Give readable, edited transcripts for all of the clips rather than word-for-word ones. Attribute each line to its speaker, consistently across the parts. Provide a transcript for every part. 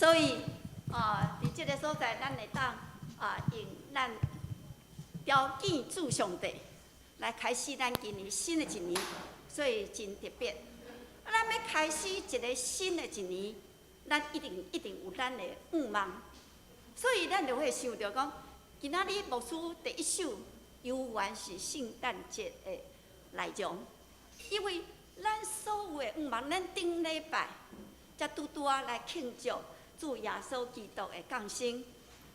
Speaker 1: 所以啊，佇這个所在，咱會當啊用咱條件主上帝來開始咱今年新的一年，所以真特別。啊，咱欲開始一个新的一年，咱一定一定有咱的願望，所以咱就會想著講，今仔日牧師第一首猶原是聖誕節的內容，因為咱所有的願望，咱頂禮拜才拄拄仔來慶祝主耶穌基督的降生。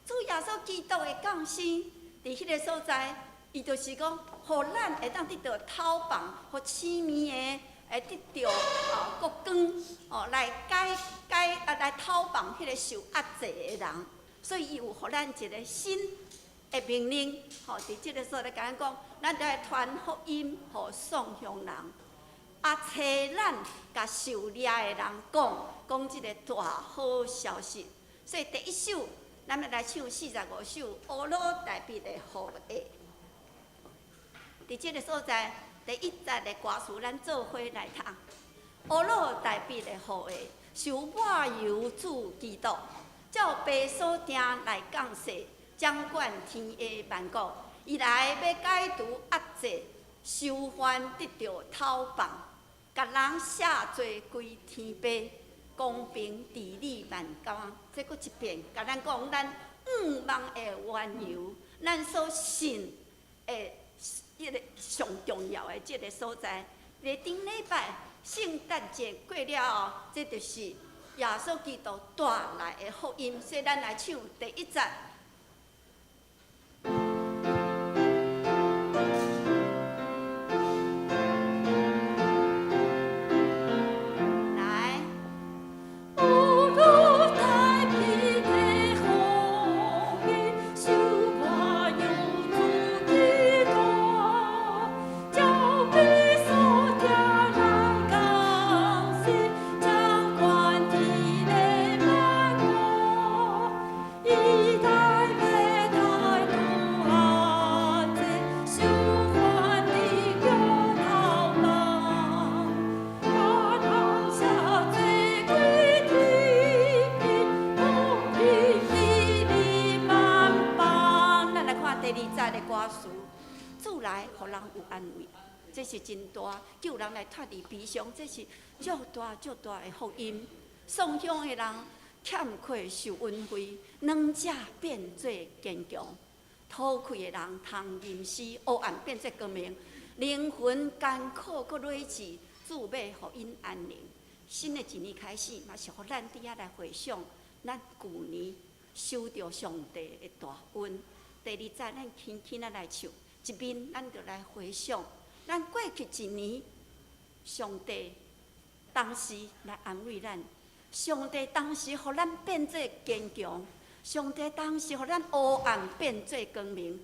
Speaker 1: 主耶穌基督的降生，佇彼个所在，伊就是講，予咱會當得著頭房，予生命的會得著啊國光哦，來解解啊來透放彼个受壓制的人。所以伊有予咱一个新的命令，吼，佇這个所在共咱講，咱著愛傳福音予喪鄉人，啊，揣咱共受掠的人講，講這个大好消息。所以第一首，咱欲來唱45首《烏魯大庇的後裔》。佇這个所在，第一節的歌詞，咱做伙來讀。烏魯大庇的後裔，受抹油主基督，照父所定來降世，掌管天下萬國。伊來欲解除壓制，囚犯得著透放，共人赦罪歸天父，公平治理萬邦。這閣一遍，共咱講，咱願望的緣由，咱所信的彼个上重要的這个所在。佇頂禮拜聖誕節過了後，這就是耶穌基督帶來的福音。所以咱來唱第一節。來。
Speaker 2: 烏魯大庇的後裔，受抹油主基督，照父所定來降世，掌管天的萬國。伊來欲解除壓制，囚犯得著透放，共人赦罪歸天父，公平治理萬邦。
Speaker 1: 咱來看第二節的歌詞，主來予人有安慰，這是真大，救人來脫離悲傷，這是足大足大的福音。喪鄉的人欠缺受恩惠，軟者變做堅強，討氣的人通吟詩，黑暗變做光明，靈魂艱苦閣累滯，主欲予𪜶安寧。新的一年開始，嘛是予咱佇遐來回想咱舊年受著上帝的大恩。第二節，咱輕輕仔來唱，一面咱就來回想，咱過去一年，上帝當時來安慰咱，上帝當時予咱變做堅強，上帝當時予咱黑暗變做光明。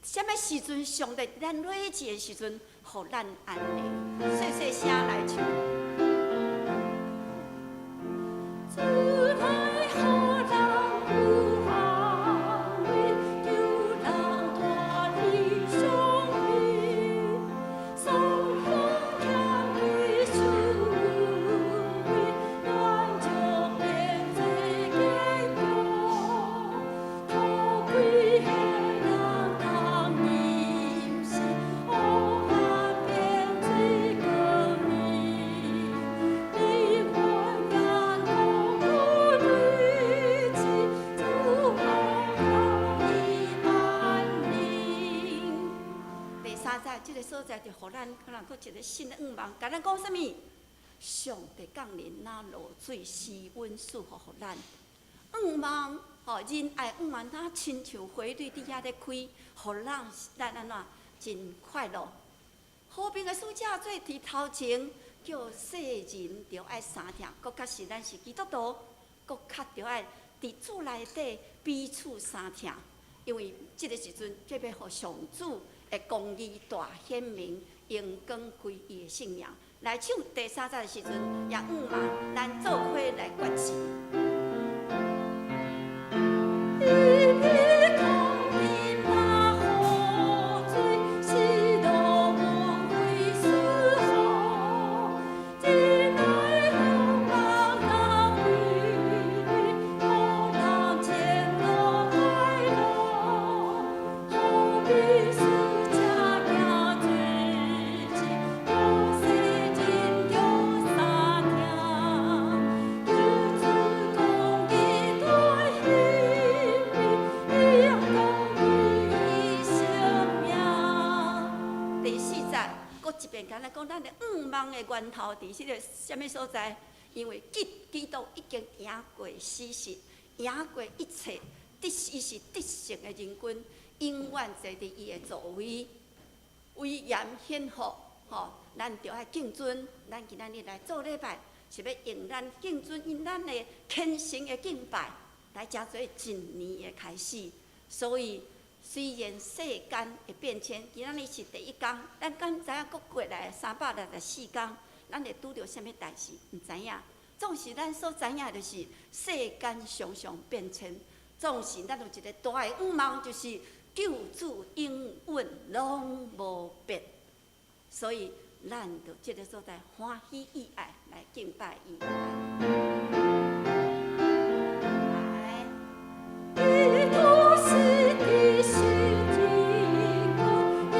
Speaker 1: 啥物時陣，上帝佇咱累滯的時陣，予咱安寧。細細聲來唱。
Speaker 2: 主來予人有安慰，救人脫離傷悲，喪鄉欠缺受恩惠，軟弱變做堅強，討氣的人通吟詩，黑暗變做光明，靈魂艱苦閣累滯，主予𪜶安寧。
Speaker 1: 第三節，這个所在就予咱可能閣一个新的願望，共咱講啥物？上帝降臨，若露水施恩賜福予咱。願望，吼，仁愛願望，若親像花蕊佇遐咧開，予咱咱按怎真快樂。和平的使者做佇頭前，叫世人著愛相疼，閣較是咱是基督徒，閣較著愛佇主內底彼此相疼，因為這个時陣，這欲予上主的公義大顯明，榮光歸伊的聖名。來唱第三節的時陣，也願望咱做伙來決志。
Speaker 2: 伊庇空頂若雨水，喜樂恩惠賜福，仁愛向望若花蕊，公
Speaker 1: 遍共咱講，咱的向望的源頭佇這個啥物所在？因為基督已經贏過死實，贏過一切，得伊是得勝的仁君，永遠坐佇伊的座位，威嚴顯赫，吼！咱著愛敬尊，咱今仔日來做禮拜，是欲用咱敬尊，用咱的虔誠的敬拜，來成做一年的開始。所以，雖然世間會變遷，今仔日是第一工，咱敢知影閣過來364工，咱會拄著啥物代誌？毋知影。總是咱所知影，就是世間常常變遷。總是咱有一個大的向望，就是救主永遠攏無變。所以，咱就這个所在歡喜意愛來敬拜伊。來，
Speaker 2: 基督是的十字架，永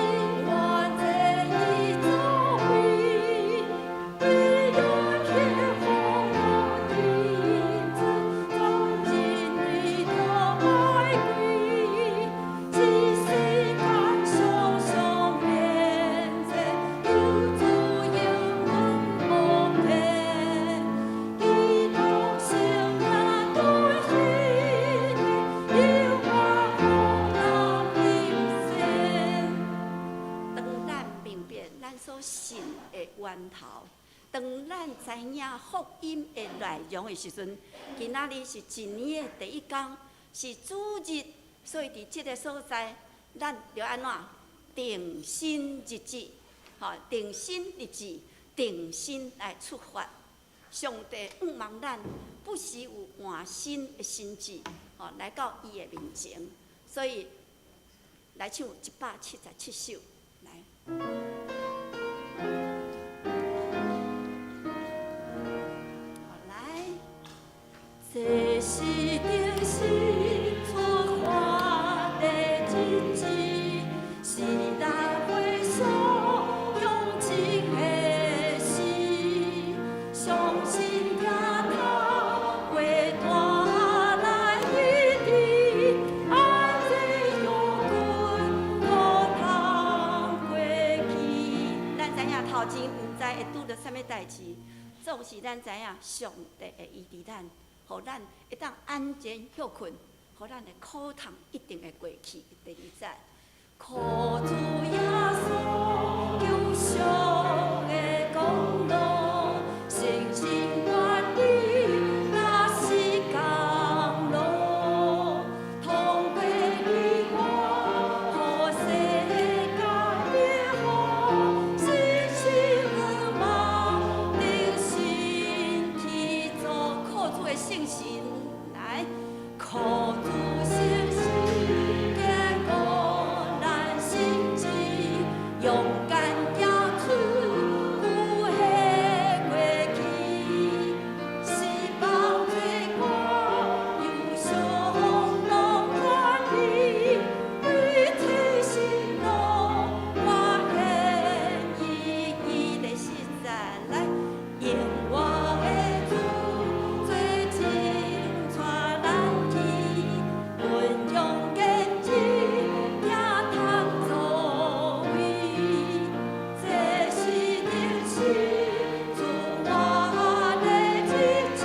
Speaker 2: 遠坐伊座位，威嚴顯赫的子，全人類著拜跪。這世間常常變遷，救主永遠無變。基督生命對彼個，永遠予咱領先。
Speaker 1: 當咱明白咱所信的源頭，當咱知影福音的內容的時陣，今仔日是一年的第一工，是主日，所以佇這个所在，咱著按怎定心立志，吼，定心立志，定心來出發。上帝向望咱，不時有換新的心志，吼，來到伊的面前。所以來唱177首，來。好，來。
Speaker 2: 這是重新出發的日子，是咱回首向前的時，相信疼痛會帶來醫治，安然予阮苦痛過去。
Speaker 1: 咱知影頭前毋知會拄著啥物代誌，總是咱知影上帝會醫治咱，予咱會當安然歇睏，予咱的苦痛一定會過去。第二節，
Speaker 2: 靠主耶穌救贖的功勞，誠心願意若是甘露，通過你我，予世界變好，信心向望，重新去做。
Speaker 1: 靠主的聖神來，
Speaker 2: 靠主聖神堅固咱心志，勇敢行出久的過去，失望罪過憂傷攏轉移，一切心路我願意。
Speaker 1: 第四節來，
Speaker 2: 用我的主做前帶咱去，奮勇堅持行通作為，這是重新出發的日子，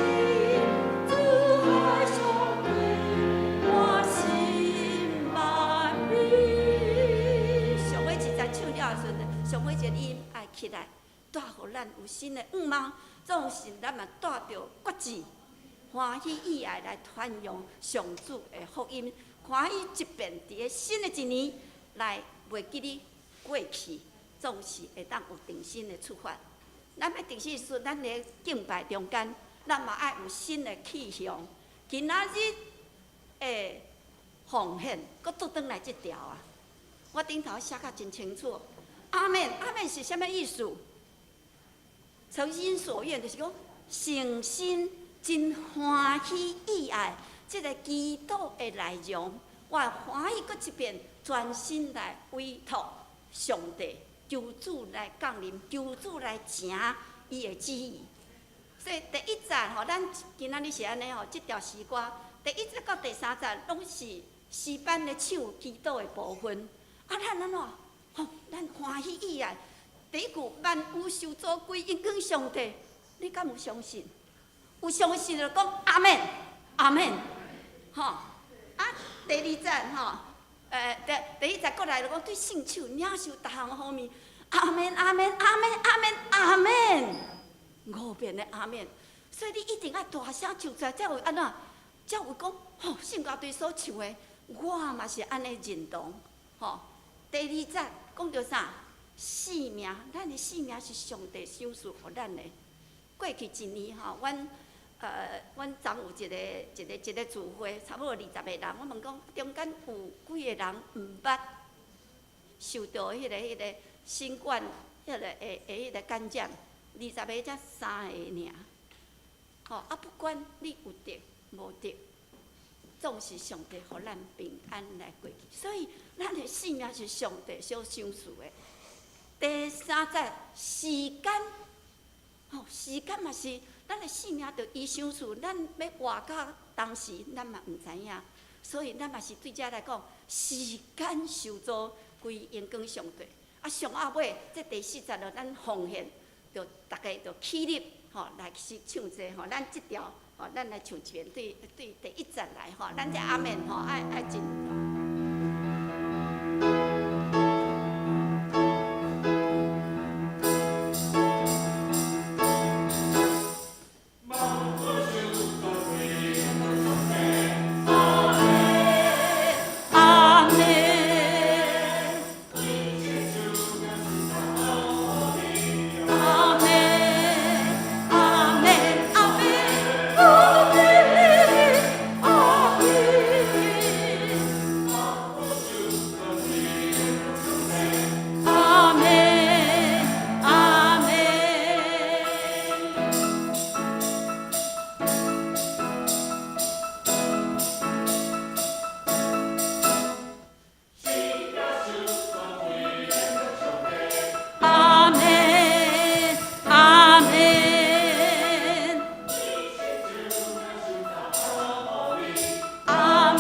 Speaker 2: 主愛相對我心滿意。
Speaker 1: 上尾一節唱了的時陣，上尾一個音愛起來，帶予咱有新的向望，總是咱嘛帶著決志，歡喜意愛來傳揚上主的福音，歡喜即便佇个新的一年來袂記得過去，總是會當有重新的出發。咱欲重新說，咱佇敬拜中間，咱嘛愛有新的去向。今仔日的奉獻，閣倒轉來這條啊！我頂頭寫甲真清楚。阿們，阿們是啥物意思？誠心所願，就是講誠心真歡喜意愛，這个基督的內容，我歡喜閣一遍，全心來委託上帝，求主來降臨，求主來成伊的旨意。所以第一節吼，咱今仔日是按呢吼，這條詩歌第一節到第三節攏是詩班咧唱祈禱的部分。啊，咱按怎？吼，咱歡喜意愛，第一句萬有受造歸榮光上帝，你敢有相信？有相信就講阿們，阿們，吼。啊，第二節吼，第一節過來就講對聖手領受逐項方面，阿們，阿們，阿們，阿們，阿們，五遍的阿們。所以你一定愛大聲唱出來，才會按怎？才會講吼，聖歌隊所唱的，我嘛是按呢認同，吼。第二節講著啥？性命，咱的性命是上帝賞賜予咱的。過去一年吼，阮昨有一個聚會，差不多20個人。我問講，中間有幾个人毋捌受著彼個新冠彼個感染？20個才三個爾。吼啊！不管你有得無得，總是上帝予咱平安來過去。所以，咱的性命是上帝所賞賜的。第三節，時間，吼，時間嘛是咱的性命，著伊賞賜，咱欲活到當時，咱嘛毋知影。所以，咱嘛是對這來講，時間受造歸榮光上帝。啊，上後尾這第四節就咱奉獻，就逐家就起立，吼，來去唱這吼，咱這條吼，咱來唱一遍，對第一節來吼，咱這阿們吼，愛真。阿們。阿們，阿們，阿們，阿們，阿們，阿們，阿們。阿們，阿們。阿們，阿們，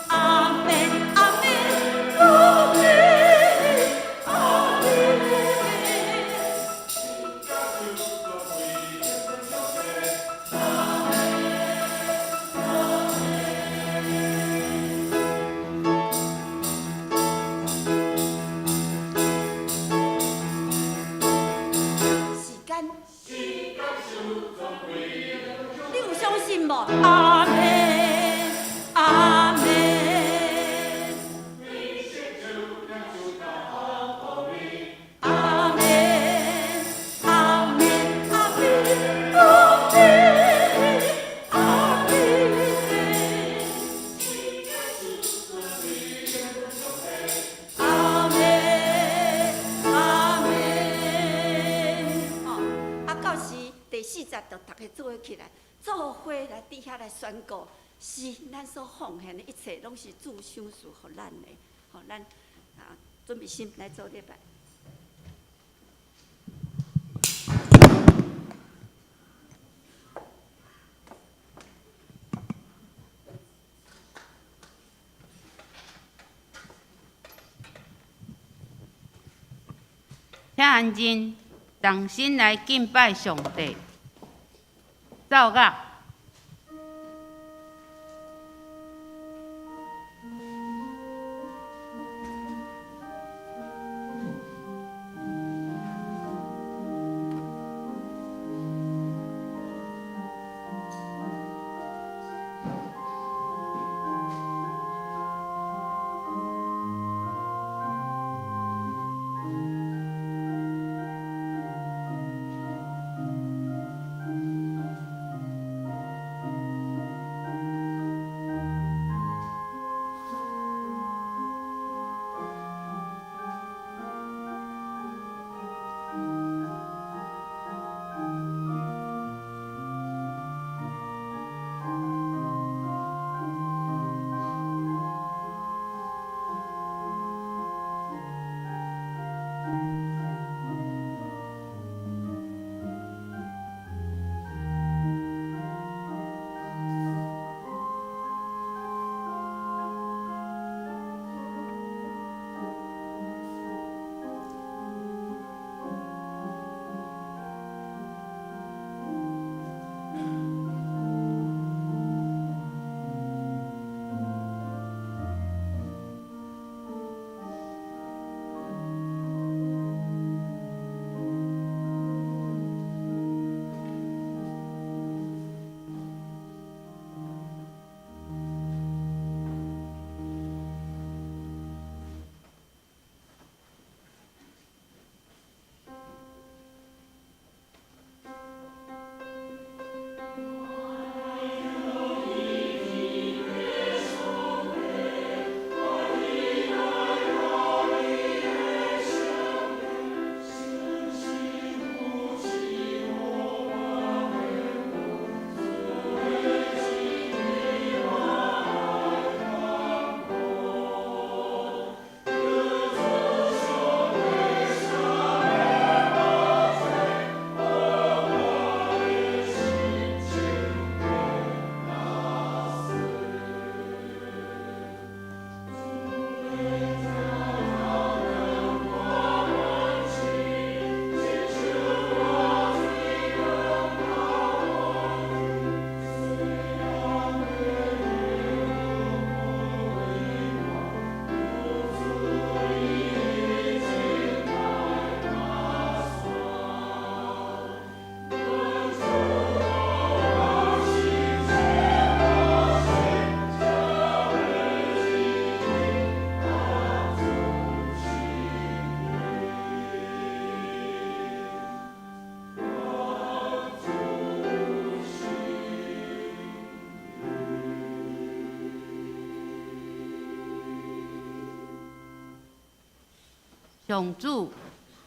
Speaker 1: 阿們，阿們，阿們。時間，你有相信無？阿們，阿們。阿們，阿們，阿們，阿們，阿們。阿們，阿們。吼，啊，到時第四節就逐家做伙起來，做伙來佇遐來宣告，是咱所奉獻的一切，攏是主賞賜予咱的。吼，咱啊，準備心來做禮拜。
Speaker 3: 請安靜，同心來敬拜上帝。奏樂。上主，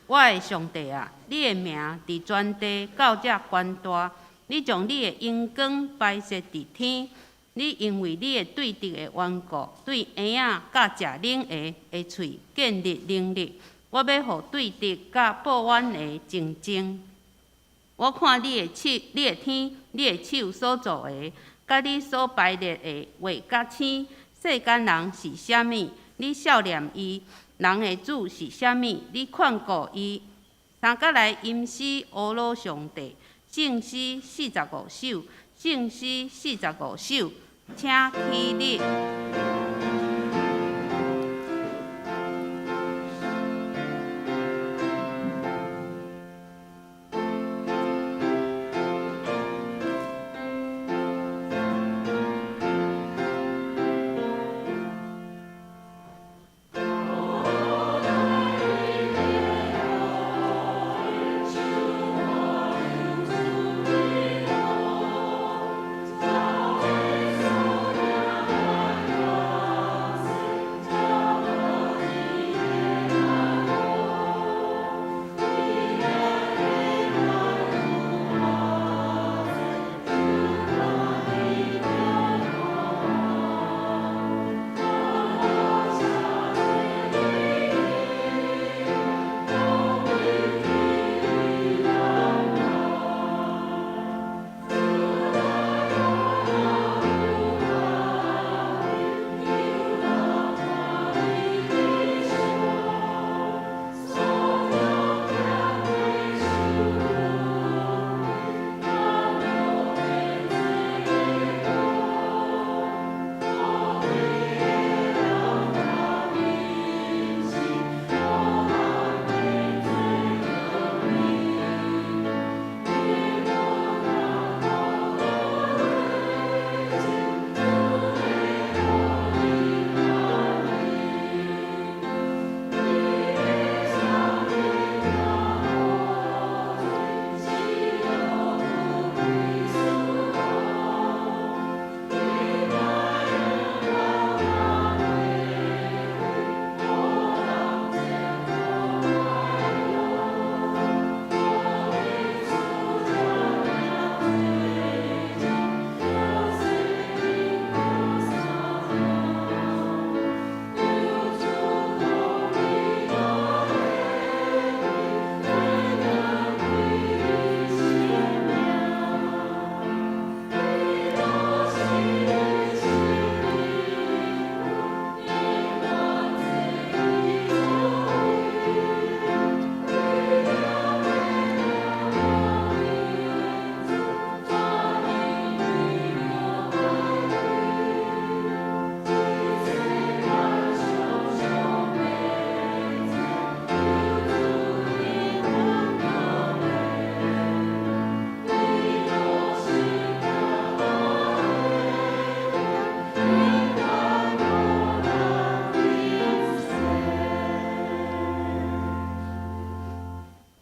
Speaker 3: 我的上帝啊，你的名佇全地到遮懸大，你將你的榮光擺設佇天。你因為你的對敵的緣故，對嬰仔佮食奶的的喙建立能力。我欲予對敵佮報怨的靜靜。我看你的手，你的天，你的手所造的，佮你所排列的月佮星，世間人是啥物？你數念伊。人的子是啥物？你看顧伊。三角來吟詩呵咾上帝，聖詩45首，聖詩45首，請起立。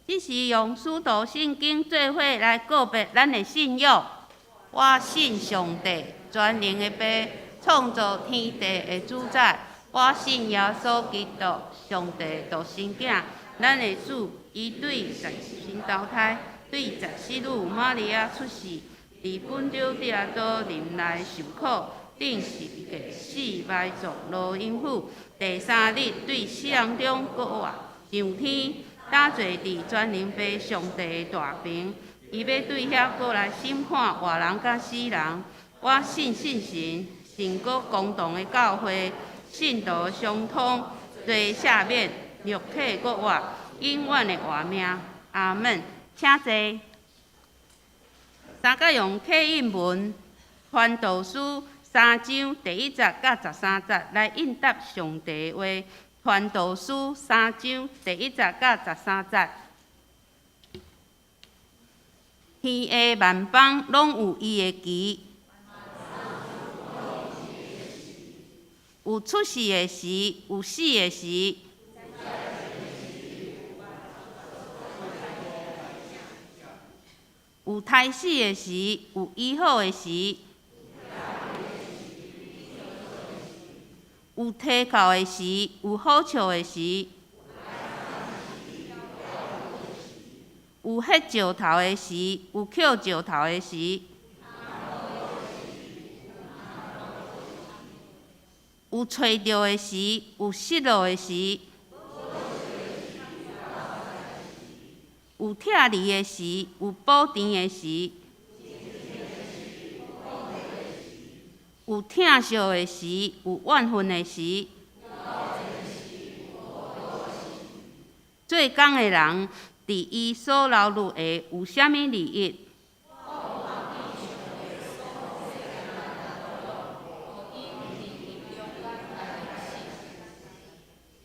Speaker 3: 這是用使徒信經做伙來告別咱的信仰。我信上帝，全能的父，創造天地的主宰。我信耶穌基督，上帝獨生囝，咱的主。伊對十神投胎，對十四女瑪利亞出世，佇本丟彼拉多忍耐受苦，釘十字架死埋葬落陰府，第三日對死人中閣活上天。搭坐佇全能父上帝的大爿，伊欲對遐閣來審判活人佮死人。我信聖神，聖國公同的教會，信徒相通，罪赦免，肉體閣活，永遠的活命。阿門。請坐。三角用刻印文傳道書三章第一節佮十三節來應答上帝的話。傳道書三章第一節佮十三節。天下萬邦攏有伊的期，有出世的時，有死的時。有刣死的時，有醫好的時；有啼哭的時，有好笑的時；有彼石頭的時，有抾石頭的時；有揣著的時，有失落的時；有拆離的時，有補填的時；有疼惜的時，有怨恨的時。做工的人，佇伊所勞碌的有啥物利益？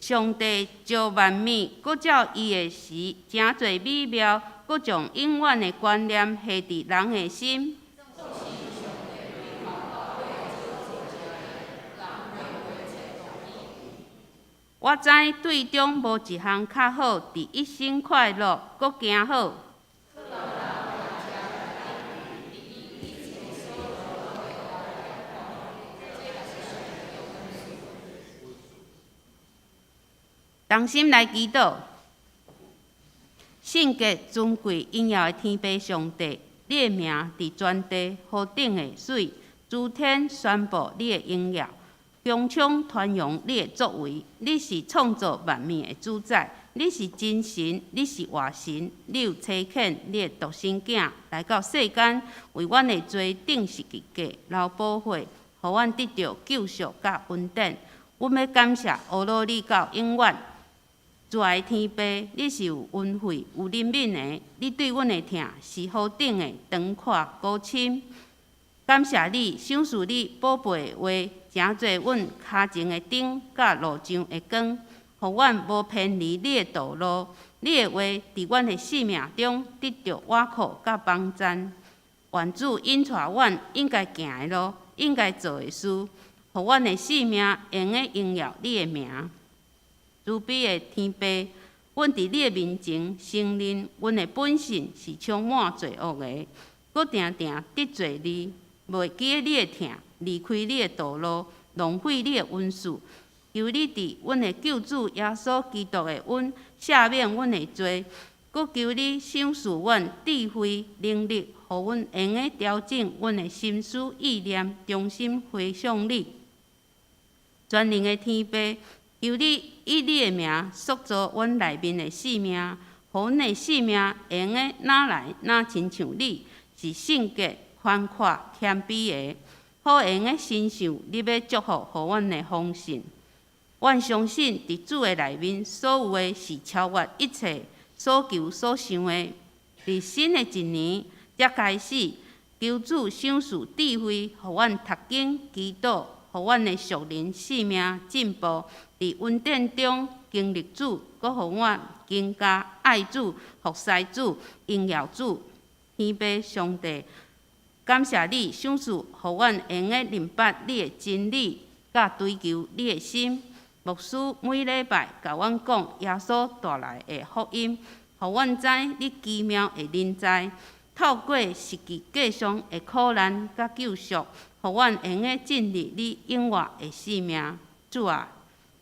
Speaker 3: 上帝造萬物，閣照伊的時，誠濟美妙，閣將永遠的觀念下佇人的心。我知對中無一項較好，佇一生快樂，閣行好。同心來祈禱，聖潔、尊貴、榮耀的天父上帝，你的名佇全地何等的媠，諸天宣布你的榮耀，穹蒼傳揚你的作為。你是創造萬物的主宰，你是真神，你是活神，你有差遣你的獨生囝來到世間，為阮的罪釘十字架，流寶血，予阮得著救贖佮恩典。阮欲感謝阿羅你到永遠。慈愛天父，你是有恩惠、有憐憫的，你對阮的疼是何等的長闊高深。感謝你賞賜你寶貝的話，成做阮跤前的燈，佮路上的光，予阮無偏離你的道路。你的話佇阮的生命中得著倚靠佮幫贊。願主引帶阮應該行的路，應該做的事，予阮的生命會用得榮耀你的名。慈悲的天父，阮佇你的面前承認，阮的本性是充滿罪惡的，閣定定得罪你，袂記得你的疼，離開你的道路，浪費你的恩賜。求你佇阮的救主耶穌基督的恩赦免阮的罪，閣求你賞賜阮智慧能力，予阮會用得調整阮的心思意念，重新回向你。全能的天父，求你以你的名塑造阮內面的生命，予阮的生命會用得若來若親像你，是聖潔、寬闊、謙卑的，好會用得承受你欲祝福予阮的豐盛。阮相信佇主的內面，所有的是超越一切所求所想的。佇新的一年才開始，求主賞賜智慧，予阮讀經祈禱，予阮的屬靈生命進步，佇恩典中經歷主，閣予阮更加愛主、服侍主、榮耀主。天父上帝，感謝你賞賜，予阮會用得明白你的真理，佮追求你的心。牧師每禮拜共阮講耶穌帶來的福音，予阮知你奇妙的臨在，透過十字架上的苦難佮救贖，予阮會用得進入你永活的生命。主啊，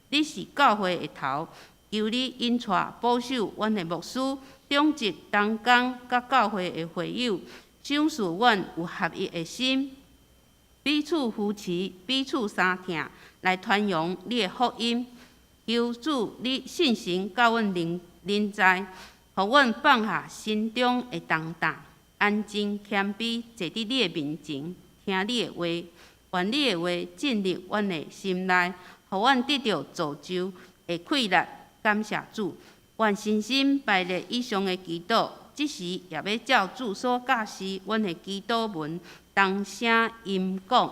Speaker 3: 你是教會的頭，求你引帶保守阮的牧師、長執、同工佮教會的會友，賞賜阮有合一的心，彼此扶持，彼此相疼，來傳揚你的福音。求主你信神佮阮臨在，予阮放下心中的重擔，安靜謙卑坐佇你的面前，聽你的話，願你的話進入阮的心內，予予阮得著造就的氣力，感謝主。願信心排列以上的祈禱，這時也欲照主所教示阮的祈禱文，同聲吟講。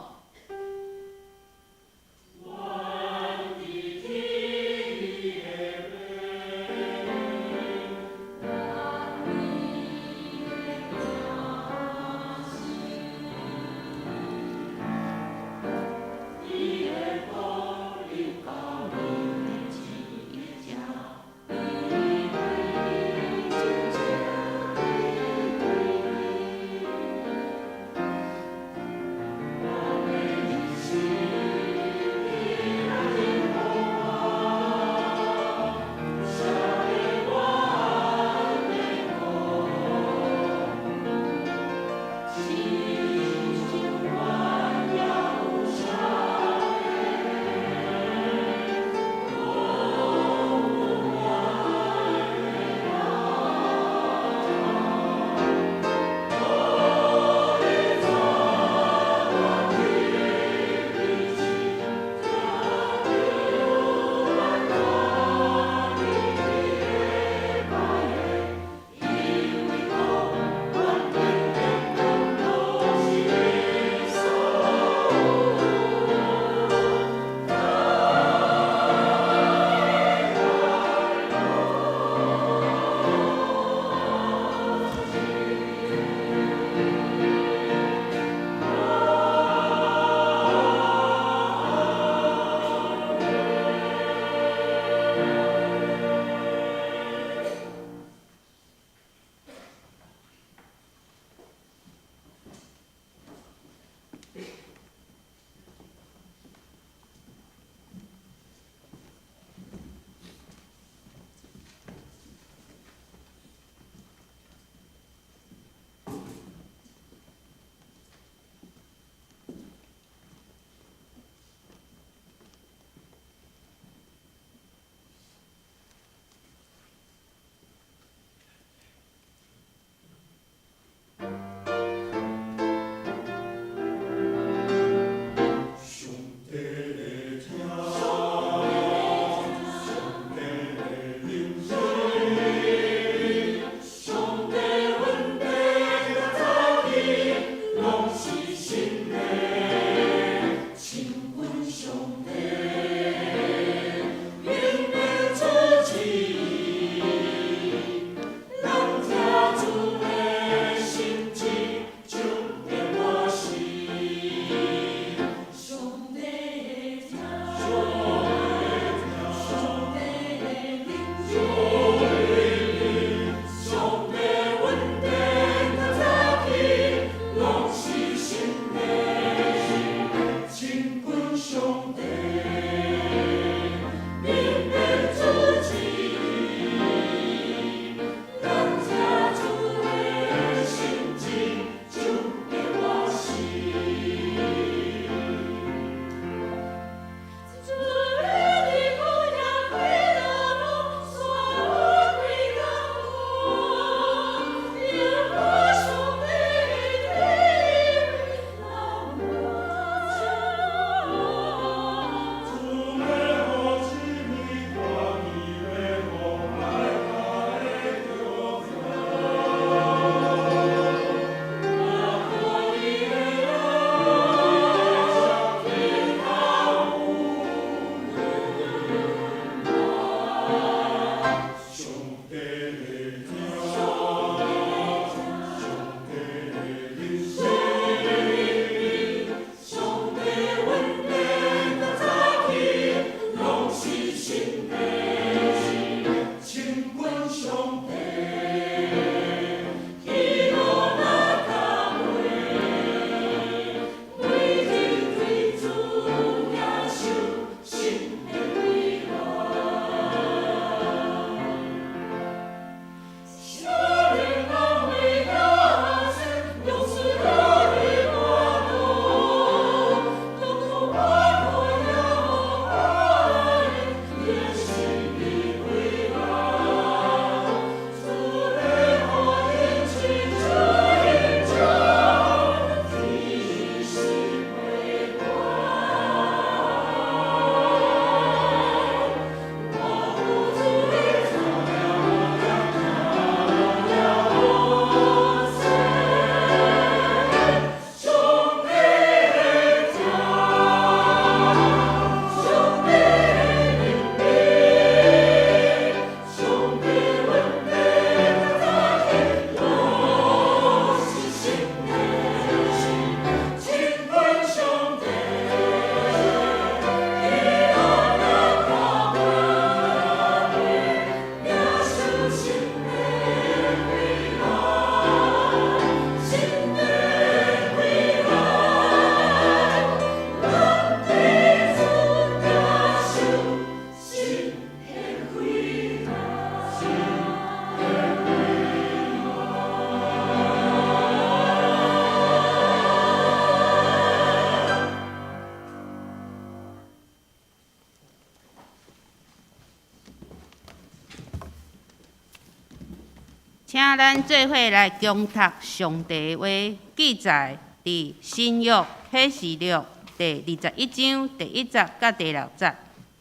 Speaker 3: 請咱做伙來恭讀上帝的話，記載佇新約啟示錄第21章第1節佮第6節。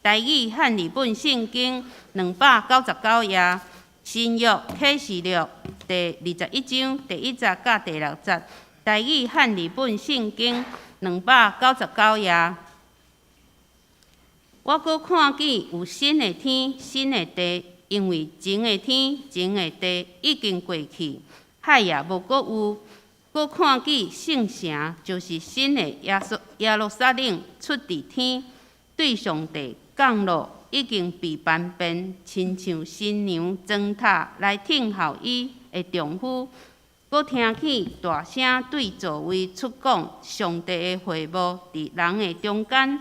Speaker 3: 台語漢字本聖經299頁，新約啟示錄第二十一章第一節佮第六節。台語漢字本聖經299頁。我閣看見有新的天、新的地，因為前的天、前的地已經過去，海也無閣有。閣看見聖城，就是新的耶路撒冷出佇天，對上帝降落，已經被扮變，親像新娘妝忒來聽候伊的丈夫。閣聽見大聲對座位出講，上帝的會幕佇人的中間，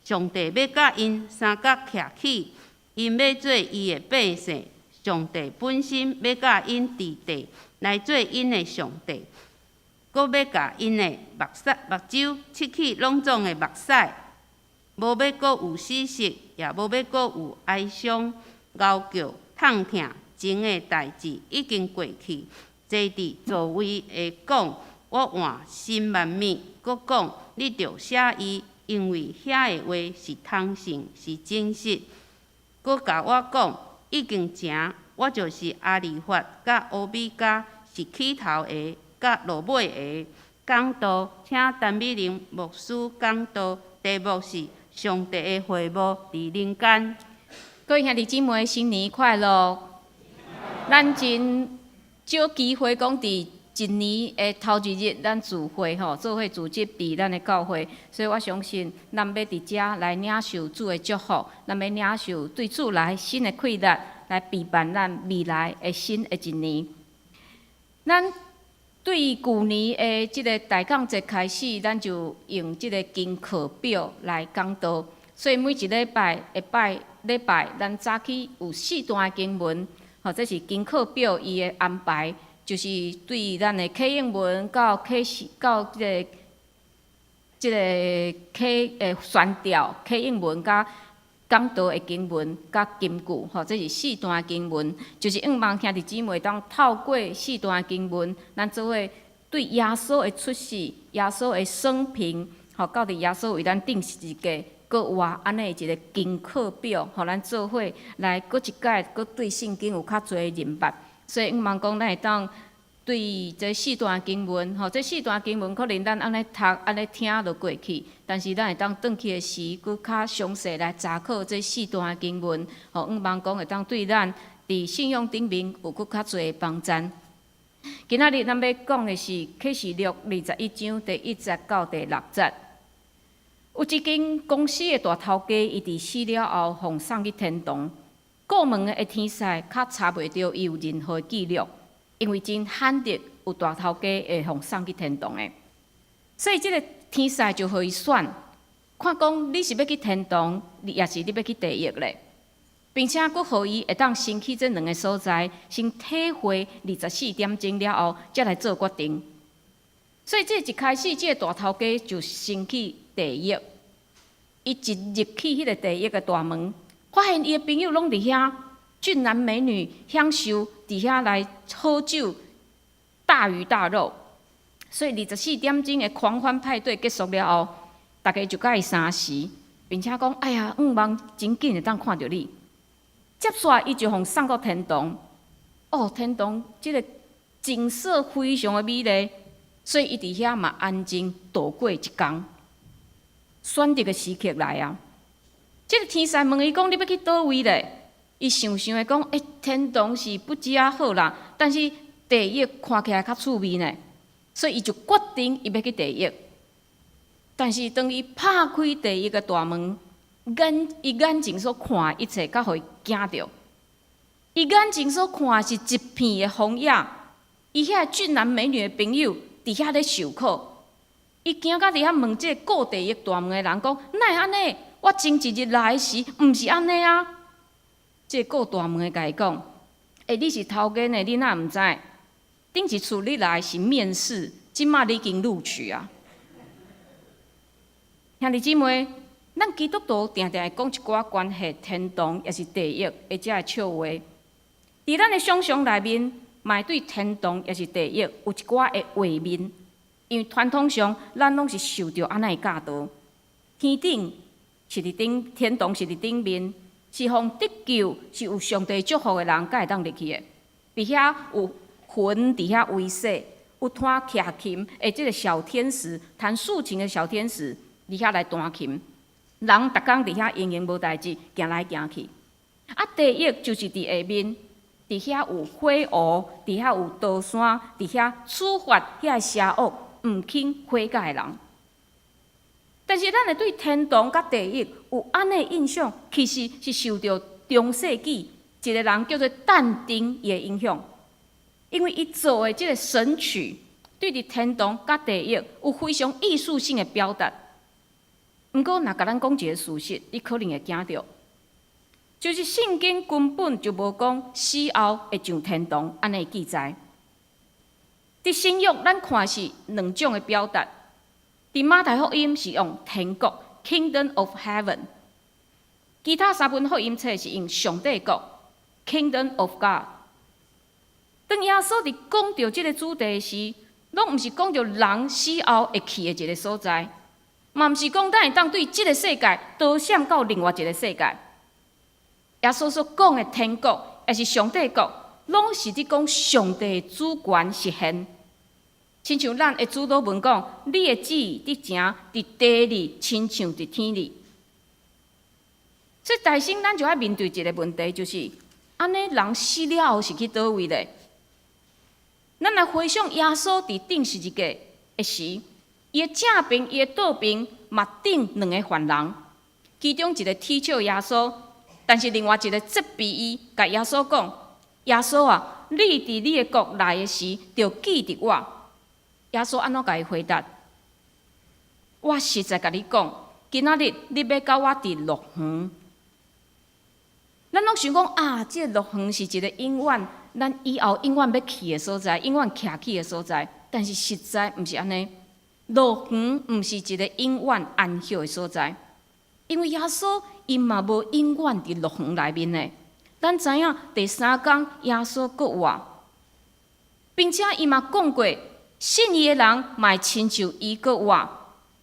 Speaker 3: 上帝欲佮𪜶相佮徛起，𪜶欲做伊的百姓，上帝本身欲佮𪜶佇地來做𪜶的上帝，閣欲共𪜶的目睭拭去攏總的目屎，無欲閣有死屍，也無欲閣有哀傷、嗷叫、痛疼，前的代誌已經過去。坐佇座位的講：我換新萬物，閣講：你著寫伊，因為遐的話是通信，是真實。閣共我講：已經成，我就是阿利法佮烏米迦，是起頭的，佮落尾的。講道，請陳美玲牧師講道，題目是上帝的會幕佇人間。
Speaker 4: 各位兄弟姊妹，新年快樂！咱真少機會講佇一年的頭一日，咱聚會吼，做伙聚集佇咱的教會，所以我相信咱欲佇遮來領受主的祝福，咱欲領受對主來新的氣力，來備辦咱未來的新的一年。咱對舊年的這个大講節開始，咱就用這个經課表來講道，所以每一禮拜下拜禮拜，咱早起有四段經文，吼，這是經課表伊的安排，就是對咱的啟應文到啟示到這个啟宣調啟應文佮講道的經文佮金句，吼，這是四段經文，就是向望兄弟姊妹當透過四段經文，咱做伙對耶穌的出世、耶穌的生平，吼，到佇耶穌為咱釘十字架，閣活按呢一个經課表，予咱做伙來閣一擺，閣對聖經有較濟認捌。所以向望講，咱會當對這四段經文，吼，這四段經文可能咱按呢讀、按呢聽就過去，但是咱會當轉去的時，閣較詳細來查考這四段經文，吼，向望講會當對咱佇信仰頂面有閣較濟的幫助。今仔日咱欲講的是啟示錄21章第1節到第6節。有一間公司的大頭家，伊佇死了後，予送去天堂。顧門的天使較查袂著伊有任何記錄，因為真罕得有大頭家會予送去天堂的，所以這个天使就予伊選，看講你是欲去天堂，抑是你欲去地獄咧，並且閣予伊會當先去這兩个所在，先體會24點鐘了後，才來做決定。所以這一開始，這个大頭家就先去地獄，伊一入去彼个地獄的大門，發現伊的朋友攏佇遐，俊男美女享受佇遐來喝酒、大魚大肉。所以24點鐘的狂歡派對結束了後，大家就佮伊相辭，並且講：哎呀，向望真緊會當看著你。接煞伊就予送到天堂。哦，天堂這个景色非常的美麗，所以伊佇遐嘛安靜度過一工。選擇的時刻來啊！這个天使問伊講：你欲去佗位咧？伊想想的講：欸，天堂是不止仔好啦，但是地獄看起來較趣味呢。所以伊就決定伊欲去地獄。但是當伊拍開地獄的大門，伊眼前所看的一切，閣予伊驚著。伊眼前所看的是一片的荒野，伊遐俊男美女的朋友佇遐咧受苦。伊驚甲佇遐問這個顧地獄大門的人講：哪會按呢？我前一日來時，毋是按呢啊！這個顧大門的共伊講：欸，你是頭家呢？你哪毋知？頂一次你來是面試，這馬你已經錄取啊！兄弟姊妹，咱基督徒定定會講一寡關係天堂抑是地獄的這个笑話。佇咱的想象內面，嘛會對天堂抑是地獄有一寡的畫面，因為傳統上咱攏是受著按呢的教導。天頂是佇頂，天堂是佇頂面，是予得救，是有上帝祝福的人才會當入去的。佇遐有魂佇遐維繫，有彈徛琴的這个小天使，彈豎琴的小天使佇遐來彈琴。人逐工佇遐閒閒無代誌，行來行去。啊，地獄就是佇下面，佇遐有火湖，佇遐有刀山，佇遐處罰遐个邪惡、毋肯悔改的人。但是，咱會對天堂佮地獄有按呢印象，其實是受著中世紀一个人叫做但丁伊的影響，因為伊做的這个神曲，對佇天堂佮地獄有非常藝術性的表達。毋過，若共咱講一个事實，你可能會驚著，就是聖經根本就無講死後會上天堂按呢記載。佇新約，咱看是兩種的表達。佇馬太福音是用天國（Kingdom of Heaven），其他三本福音冊是用上帝國（Kingdom of God）。當耶穌佇講著這个主題時，攏毋是講著人死後會去的一个所在，嘛毋是講咱會當對這个世界逃閃到另外一个世界。耶穌所講的天國，抑是上帝國，攏是佇講上帝主權實現。親像咱的主禱文講，你的旨意佇成佇地裡，親像佇天裡。所以，大先咱就愛面對一个問題，就是按呢人死了後是去佗位咧？咱來回想耶穌佇釘十字架的時，伊的正爿、伊的倒爿嘛釘兩个犯人，其中一个恥笑耶穌，但是另外一个責備伊，共耶穌講：耶穌啊，你佇你的國來的時，著記得我。耶穌按怎共伊回答？我實在共你講，今仔日你欲佮我佇樂園。咱攏想講啊，這个樂園是一个永遠，咱以後永遠欲去的所在，永遠徛起的所在。但是實在毋是按呢，樂園毋是一个永遠安息的所在，因為耶穌伊嘛無永遠佇樂園內面的。咱知影第三工耶穌復活，並且伊嘛講過，信伊的人嘛會親像伊閣活，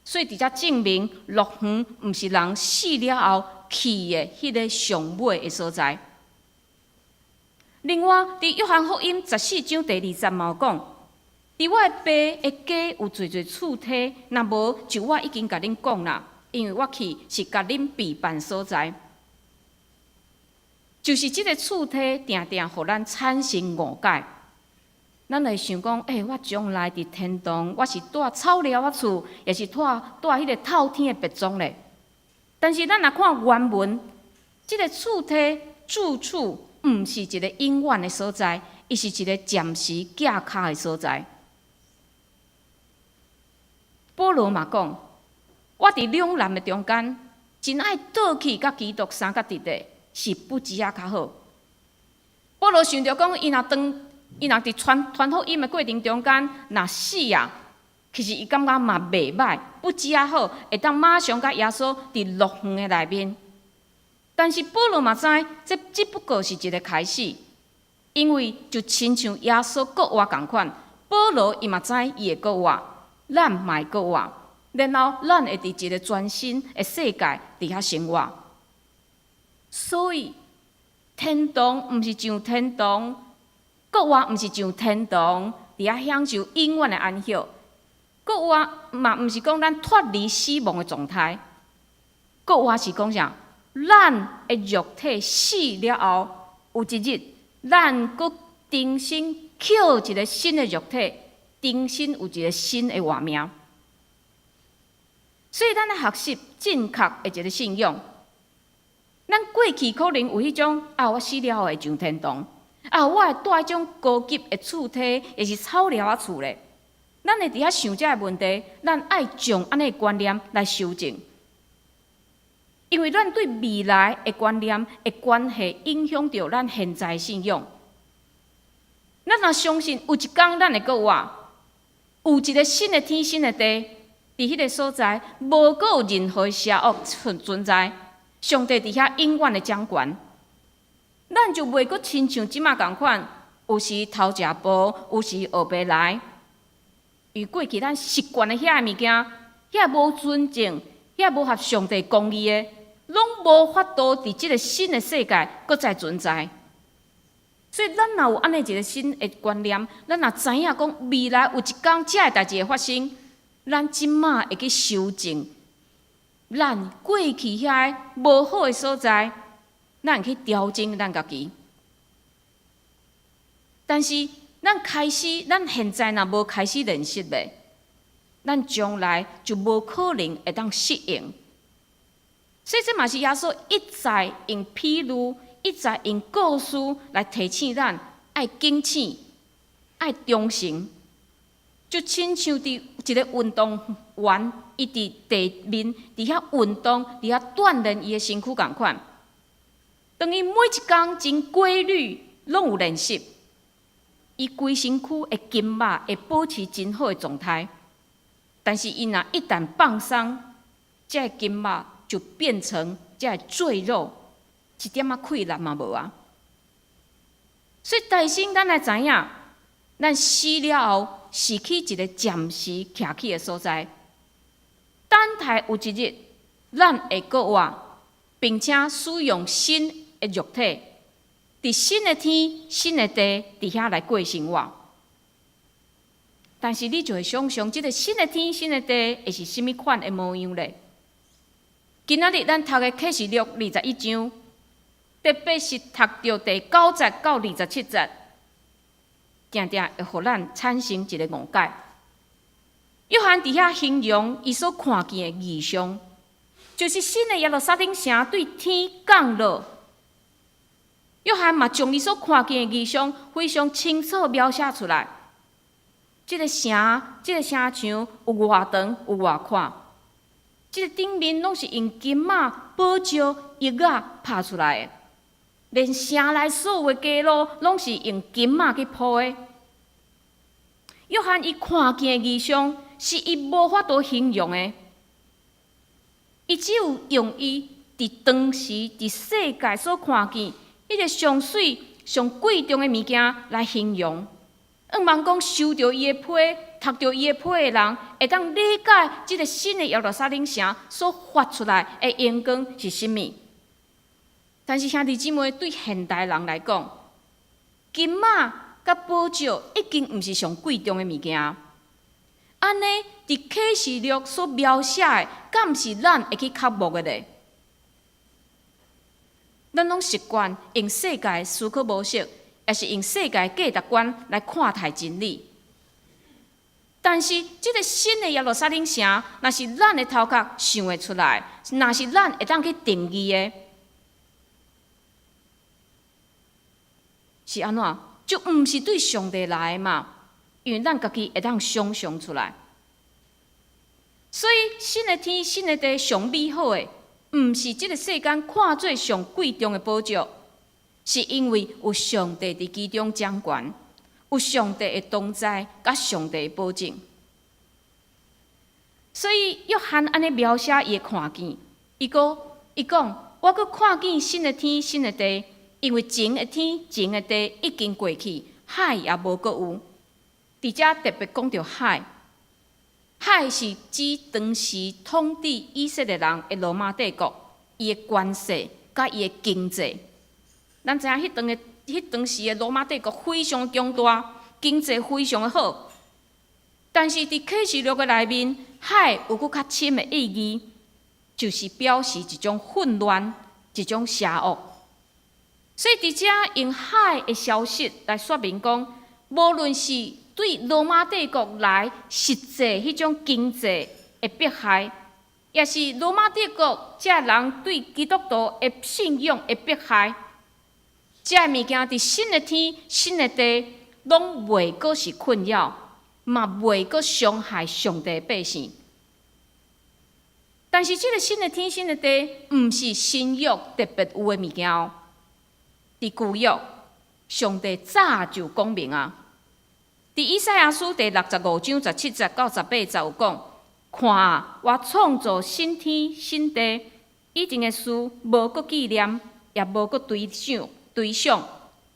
Speaker 4: 所以佇遮證明樂園毋是人死了後去的彼个上尾的所在。另外，佇約翰福音14章第2節嘛有講：佇我的爸的家有濟濟厝梯，若無就我已經共恁講啦，因為我去是共恁備辦所在。就是這个厝梯，定定予咱產生誤解。咱會想講，欸，我將來佇天堂，我是蹛草寮仔厝，抑是蹛蹛彼个透天的別莊咧？但是咱若看原文，這个厝梯住處，毋是一个永遠的所在，伊是一个暫時寄跤的所在。保羅嘛講，我佇兩難的中間，真愛倒去佮基督相佮佇的，是不止仔較好。保羅想著講，伊若佇傳傳福音的過程中間，若死啊，其實伊感覺嘛袂䆀，不止仔好，會當馬上佮耶穌佇樂園的內面。但是保羅嘛知，這只不過是一个開始，因為就親像耶穌復活仝款，保羅伊嘛知伊會復活，咱嘛會復活，然後咱會佇一个全新的世界佇遐生活。所以天堂毋是上天堂，復活毋是上天堂，佇遐享受永遠的安息。復活嘛毋是講咱脫離死亡的狀態，復活是講啥？咱的肉體死了後，有一日，咱閣重新抾一个新的肉體，重新有一个新的活命。所以，咱愛學習正確的一个信仰。咱過去可能有彼種啊，我死了後會上天堂，啊，我會蹛彼種高級的厝梯，抑是草寮仔厝咧。咱會佇遐想這个問題，咱愛將按呢的觀念來修正，因為咱對未來的觀念的關係，影響著咱現在的信仰。咱若相信有一工咱會閣活，有一個新的天新的地，佇彼个所在，無閣有任何邪惡存存在，上帝佇遐永遠的掌權，咱就袂閣親像這馬仝款，有時偷食步，有時學白來。與過去咱習慣的遐个物件，遐無純淨，遐無合上帝公義的，攏無法度佇這个新的世界閣再存在。所以，咱若有按呢一个新的觀念，咱若知影講未來有一工這个代誌會發生，咱這馬會去修正咱過去遐个無好的所在，咱會去調整咱家己。但是，咱開始，咱現在若無開始練習咧，咱將來就無可能會當適應。所以，這嘛是耶穌一再用譬喻，一再用故事來提醒咱愛警醒、愛忠誠。就親像佇一個運動員，伊佇地面佇遐運動、佇遐鍛鍊伊的身軀仝款。當伊每一工真規律，攏有練習，伊規身軀的筋肉會保持真好的狀態。但是伊若一旦放鬆，這个筋肉就變成這个贅肉，一點仔氣力嘛無啊。所以，提醒咱來知影，咱死了後是去一个暫時徛起的所在，等待有一日，咱會閣活，並且使用新的肉體，佇新的天、新的地，佇遐來過生活。但是你就會想像，這个新的天、新的地會是啥物款的模樣咧？今仔日咱讀的啟示錄21章，特別是讀著第9節到27節，定定會予咱產生一個誤解。約翰佇遐形容伊所看見的異象，就是新的耶路撒冷城對天降落。約翰嘛將伊所看見的異象非常清楚描寫出來。這个城，這个城牆有偌長，有偌闊。這个頂面攏是用金仔、寶石、玉仔拍出來的，連城內所有的街路攏是用金仔去鋪的。約翰伊看見的異象是伊無法度形容的，伊只有用伊佇當時佇世界所看見彼个上媠、上貴重的物件來形容。向望講收著伊的批、讀著伊的批的人，會當理解這个新的耶路撒冷城所發出來的榮光是啥物。但是兄弟姊妹，對現代人來講，金仔佮寶石已經毋是上貴重的物件。按呢，佇啟示錄所描寫的，敢毋是咱會去渴慕的咧？咱攏習慣用世界思考模式，抑是用世界價值觀來看待真理。但是，這个新的耶路撒冷城，若是咱的頭殼想會出來，若是咱會當去定義的，是按怎？就毋是對上帝來的嘛？因為咱家己會當想像出來。所以，新的天、新的地上美好的，毋是這个世間看做上貴重的寶石，是因為有上帝佇其中掌權，有上帝的同在，佮上帝的保證。所以，約翰按呢描寫伊的看見，伊講，伊講，我閣看見新的天、新的地，因為前的天、前的地已經過去，海也無閣有。佇遮特別講著海，海是指當時統治以色列人的羅馬帝國，伊的權勢佮伊的經濟。咱知影彼當的彼當時的羅馬帝國非常強大，經濟非常的好。但是佇啟示錄的內面，海有閣較深的意義，就是表示一種混亂，一種邪惡。所以佇遮用海的消失來說明講，無論是對羅馬帝國來實際彼種經濟的迫害，抑是羅馬帝國這人對基督徒的信仰的迫害，這个物件佇新的天、新的地，攏袂閣是困擾，嘛袂閣傷害上帝百姓。但是這个新的天、新的地，毋是新約特別有的物件哦。佇舊約，上帝早就講明啊。佇以賽亞書第65章17節到18節有講：看啊，我創造新天新地，以前的事無閣紀念，也無閣追想，追想。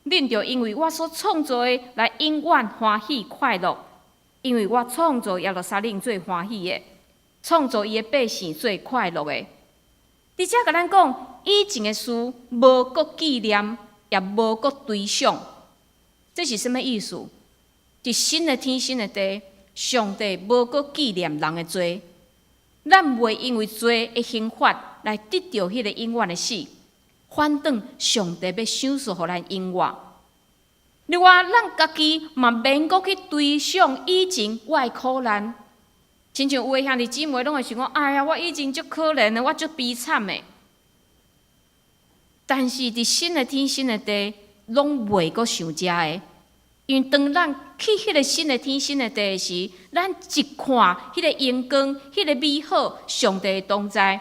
Speaker 4: 恁著因為我所創造的來永遠歡喜快樂，因為我創造耶路撒冷做歡喜的，創造伊的百姓做快樂的。佇遮共咱講，以前的事無閣紀念，也無閣追想，這是啥物意思？佇新的天新的地，上帝無閣紀念人的罪，咱袂因為罪的刑罰來得著彼个永遠的死。反轉上帝欲賞賜予咱永活。另外，咱家己嘛免閣去追想以前我的苦難，親像有的兄弟姊妹攏會想講：哎呀，我以前足可憐的，我足悲慘的。但是佇新的天新的地，攏袂閣想這个，因為當咱去彼个新的天新的地的時，咱一看彼个榮光、彼个美好，上帝的同在，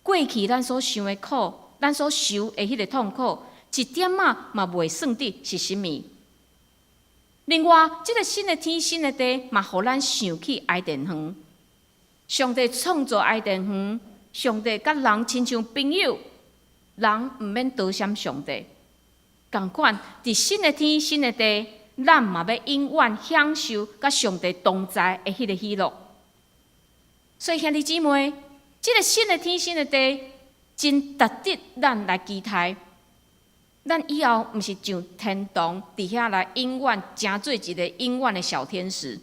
Speaker 4: 過去咱所想的苦，咱所受的彼个痛苦，一點仔嘛袂算得是啥物。另外，這个新的天新的地嘛，予咱想起伊甸園。上帝創造伊甸園，上帝佮人親像朋友，人毋免躲閃上帝。仝款，佇新的天新的地，咱嘛欲永遠享受佮上帝同在的彼个喜樂。所以兄弟姊妹，這个新的天新的地，真值得咱來期待。咱以後毋是上天堂，佇遐來永遠成做一个永遠的小天使。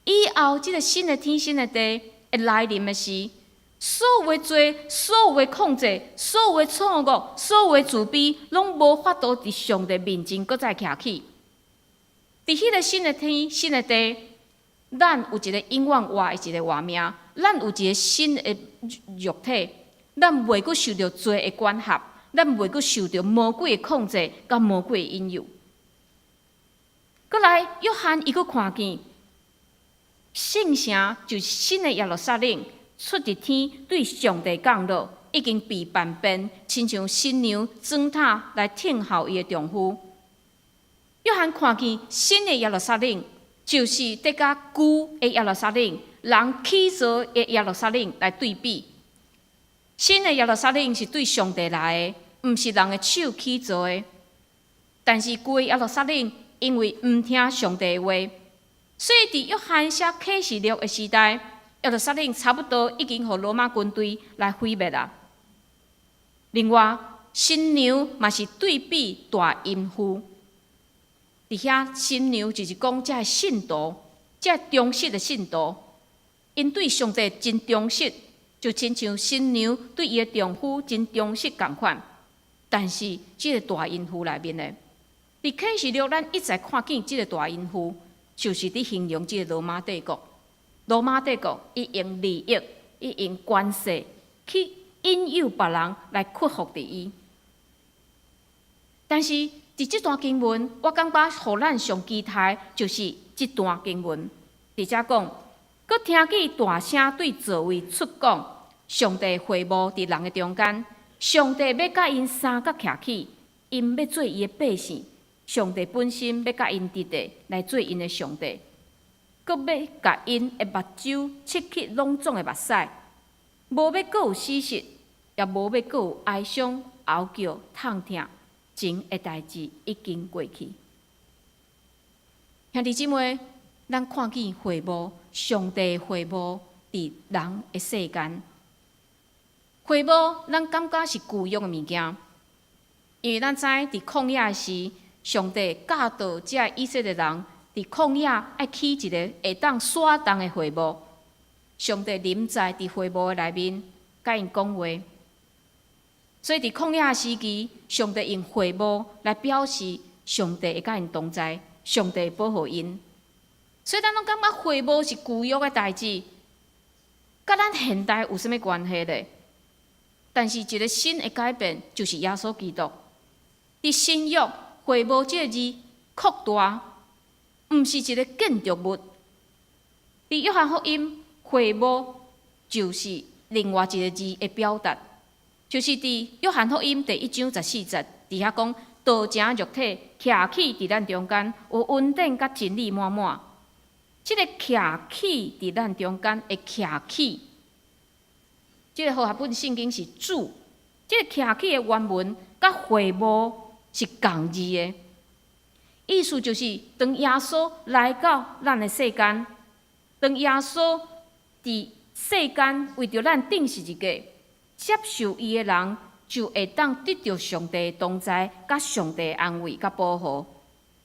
Speaker 4: 以後這个新的天新的地會來臨的時，所有的罪、所有的控制、所有的錯誤、所有的自卑，攏無法度佇上帝面前閣再徛起。佇彼個新的天、新的地，咱有一個永遠活的一個活命，咱有一個新的肉體，咱袂閣受著罪的管轄，咱袂閣受著魔鬼的控制，佮魔鬼的引誘。閣來，約翰伊閣看見聖城，就是新的耶路撒冷，出佇天對上帝降落，已經被扮變，親像新娘妝塔來聽候伊的丈夫。約翰看見新的耶路撒冷，就是佇佮舊的耶路撒冷，人起造的耶路撒冷來對比。新的耶路撒冷是對上帝來的，毋是人的手起造的。但是舊的耶路撒冷因為毋聽上帝的話，所以佇約翰寫啟示錄的時代，耶路撒冷差不多已經予羅馬軍隊來毀滅啦。另外，新娘嘛是對比大淫婦。佇遐新娘就是講這个信徒，這个忠實的信徒，𪜶對上帝真忠實，就親像新娘對伊的丈夫真忠實仝款。但是，這个大淫婦內面的，佇啟示錄咱一再看見這个大淫婦，就是佇形容這个羅馬帝國。羅馬帝國伊用利益，伊用權勢去引誘別人來屈服佇伊。但是，佇這段經文，我感覺予咱上期待就是這段經文。佇遮講，閣聽見大聲對座位出講，上帝會幕佇人的中間，上帝欲佮𪜶相佮徛起，𪜶欲做伊的百姓，上帝本身欲佮𪜶佇咧來做𪜶的上帝，閣欲共𪜶的目睭拭去攏總的目屎，無欲閣有死實，也無欲閣有哀傷、嚎叫、痛疼。前的代誌已經過去。兄弟姊妹，咱看見會幕，上帝會幕佇人的世間。會幕，咱感覺是舊約的物件，因為咱知佇曠野的時，上帝教導這以色列人佇曠野愛起一个會當徙動的會幕。上帝臨在佇會幕的內面，佮𪜶講話。所以佇曠野時期，上帝用會幕來表示上帝會佮𪜶同在，上帝保護𪜶。所以咱攏感覺會幕是舊約的代誌，佮咱現代有啥物關係咧？但是一个新的改變，就是耶穌基督。佇新約會幕這个字擴大，毋是一个建築物。佇約翰福音，會幕就是另外一个字的表達。就是佇約翰福音第1章14節，佇遐講，道成肉體，徛起佇咱中間，有恩典佮真理滿滿。這个徛起佇咱中間的徛起，這个和合本聖經是住。這个徛起的原文佮會幕是仝字的。意思就是，當耶穌來到咱的世間，當耶穌佇世間為著咱釘十字架，接受伊的人就會當得著上帝的同在，佮上帝的安慰佮保護。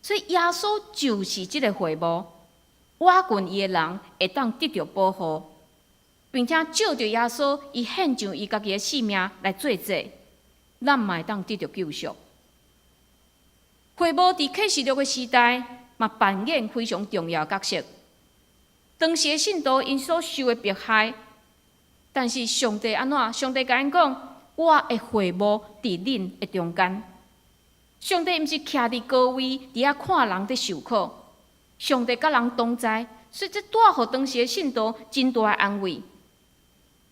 Speaker 4: 所以耶穌就是這个會幕，倚近伊的人會當得著保護，並且藉著耶穌，伊獻上伊家己的性命來做祭，咱嘛會當得著救贖。會幕佇啟示錄的時代，嘛扮演非常重要的角色。當時的信徒𪜶所受的迫害，但是上帝按怎？上帝共𪜶講：我的會幕佇恁的中間。上帝毋是徛佇高位，佇遐看人佇受苦。上帝佮人同在，所以這帶予當時的信徒真大的安慰。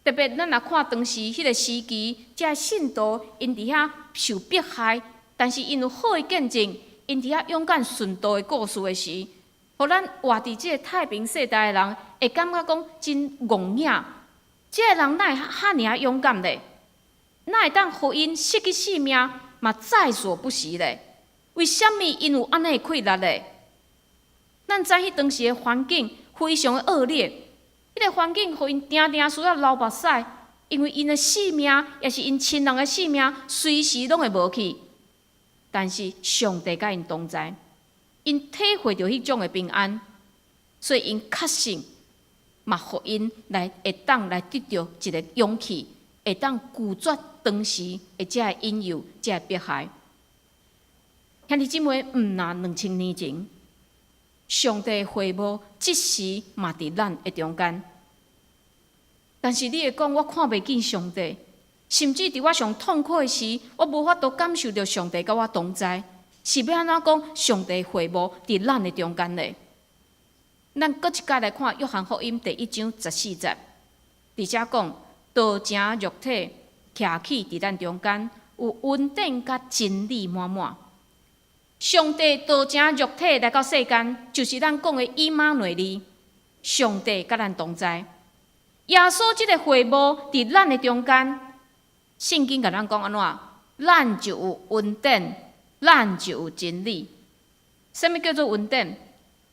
Speaker 4: 特別咱若看當時彼个時期，這信徒𪜶佇遐受迫害，但是𪜶有好的見證，𪜶佇遐勇敢殉道的故事的時，予咱活佇這个太平世代的人，會感覺講真戇影。這个人哪會遐爾仔勇敢咧？哪會當予𪜶失去性命嘛在所不惜咧？為啥物𪜶有按呢的氣力咧？咱知彼當時的環境非常的惡劣，彼个環境予𪜶定定需要流目屎，因為𪜶的性命，抑是𪜶親人的性命，隨時攏會無去。但是上帝佮𪜶同在，𪜶體會著彼種的平安，所以𪜶確信，嘛予𪜶來會當來得著一个勇氣，會當拒絕當時的這个引誘、這个迫害。兄弟姊妹，毋若2000年前，上帝的會幕這時嘛佇咱的中間。但是你會講，我看袂見上帝，甚至佇我上痛苦的時，我無法度感受著上帝佮我同在。是欲按怎講？上帝會幕佇咱的中間咧？咱閣一擺來看約翰福音第一章十四節，佇遮講道成肉體，徛起佇咱中間，有恩典佮真理滿滿。上帝道成肉體來到世間，就是咱講的以馬內利。上帝佮咱同在。耶穌這个會幕佇咱的中間，聖經共咱講按怎？咱就有恩典，咱就有真理。啥物叫做恩典？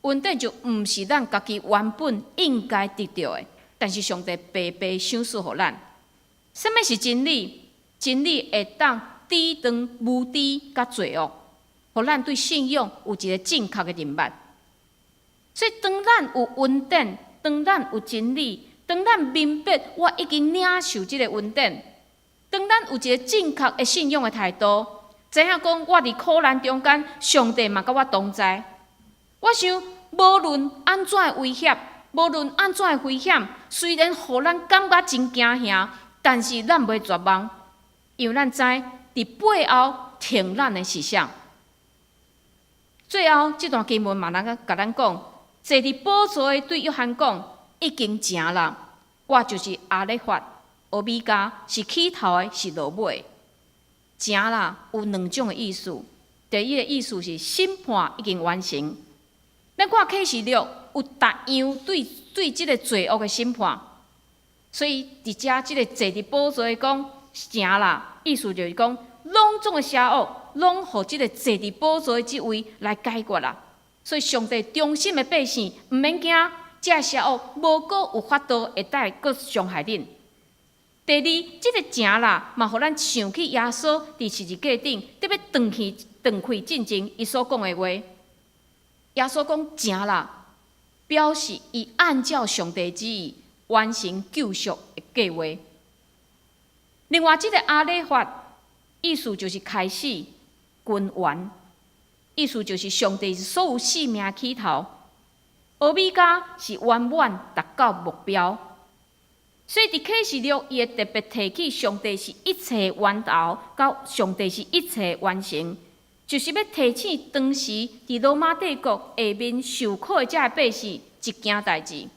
Speaker 4: 恩典就毋是咱家己原本應該得著的，但是上帝白白賞賜予咱。啥物是真理？真理會當抵擋無知佮罪惡，予咱對信仰有一个正確的認捌。所以，當咱有恩典，當咱有真理，當咱明白我已經領受這个恩典，當咱有一个正確的信仰的態度，知影講我佇苦難中間，上帝嘛佮我同在。我想，無論按怎的威脅，無論按怎的危險，雖然予咱感覺真驚嚇，但是咱袂絕望，因為咱知佇背後挺咱的是啥。最後，這段經文嘛，來共咱講，坐佇寶座的對約翰講，已經成啦。我就是阿勒法、歐米伽，是起頭的，是落尾。成啦，有兩種的意思。第一个意思是審判已經完成。咱看啟示錄有逐樣對這个罪惡的審判，所以佇遮這个坐佇寶座的講成啦，意思就是講，攏總的邪惡攏予這个坐佇寶座的這位來解決啦。所以上帝忠心的百姓毋免驚，這邪惡無閣有法度會當閣傷害恁。第二，這个成啦，嘛予咱想起耶穌佇十字架頂，得欲斷氣斷氣進前，伊所講的話。耶穌講成啦，表示伊按照上帝旨意完成救贖的計劃。另外，這个阿勒法意思就是開始根源，意思就是上帝是所有生命起頭。歐米伽是圓滿達到目標。所以佇啟示錄，伊會特別提起上帝是一切源頭，佮上帝是一切完成，就是欲提醒當時佇羅馬帝國下面受苦的這个百姓一件代誌，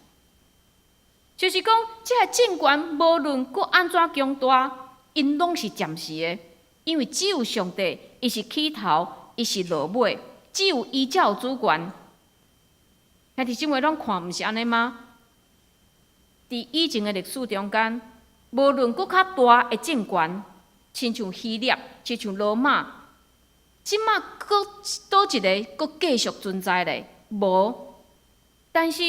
Speaker 4: 就是講這个政權無論閣按怎強大，𪜶攏是暫時的，因為只有上帝，伊是起頭，伊是落尾，只有伊才有主權。兄弟姊妹攏看，毋是按呢嗎？佇以前的歷史中間，無論閣較大的政權，親像希臘，親像羅馬，這馬閣佗一个閣繼續存在咧？無。但是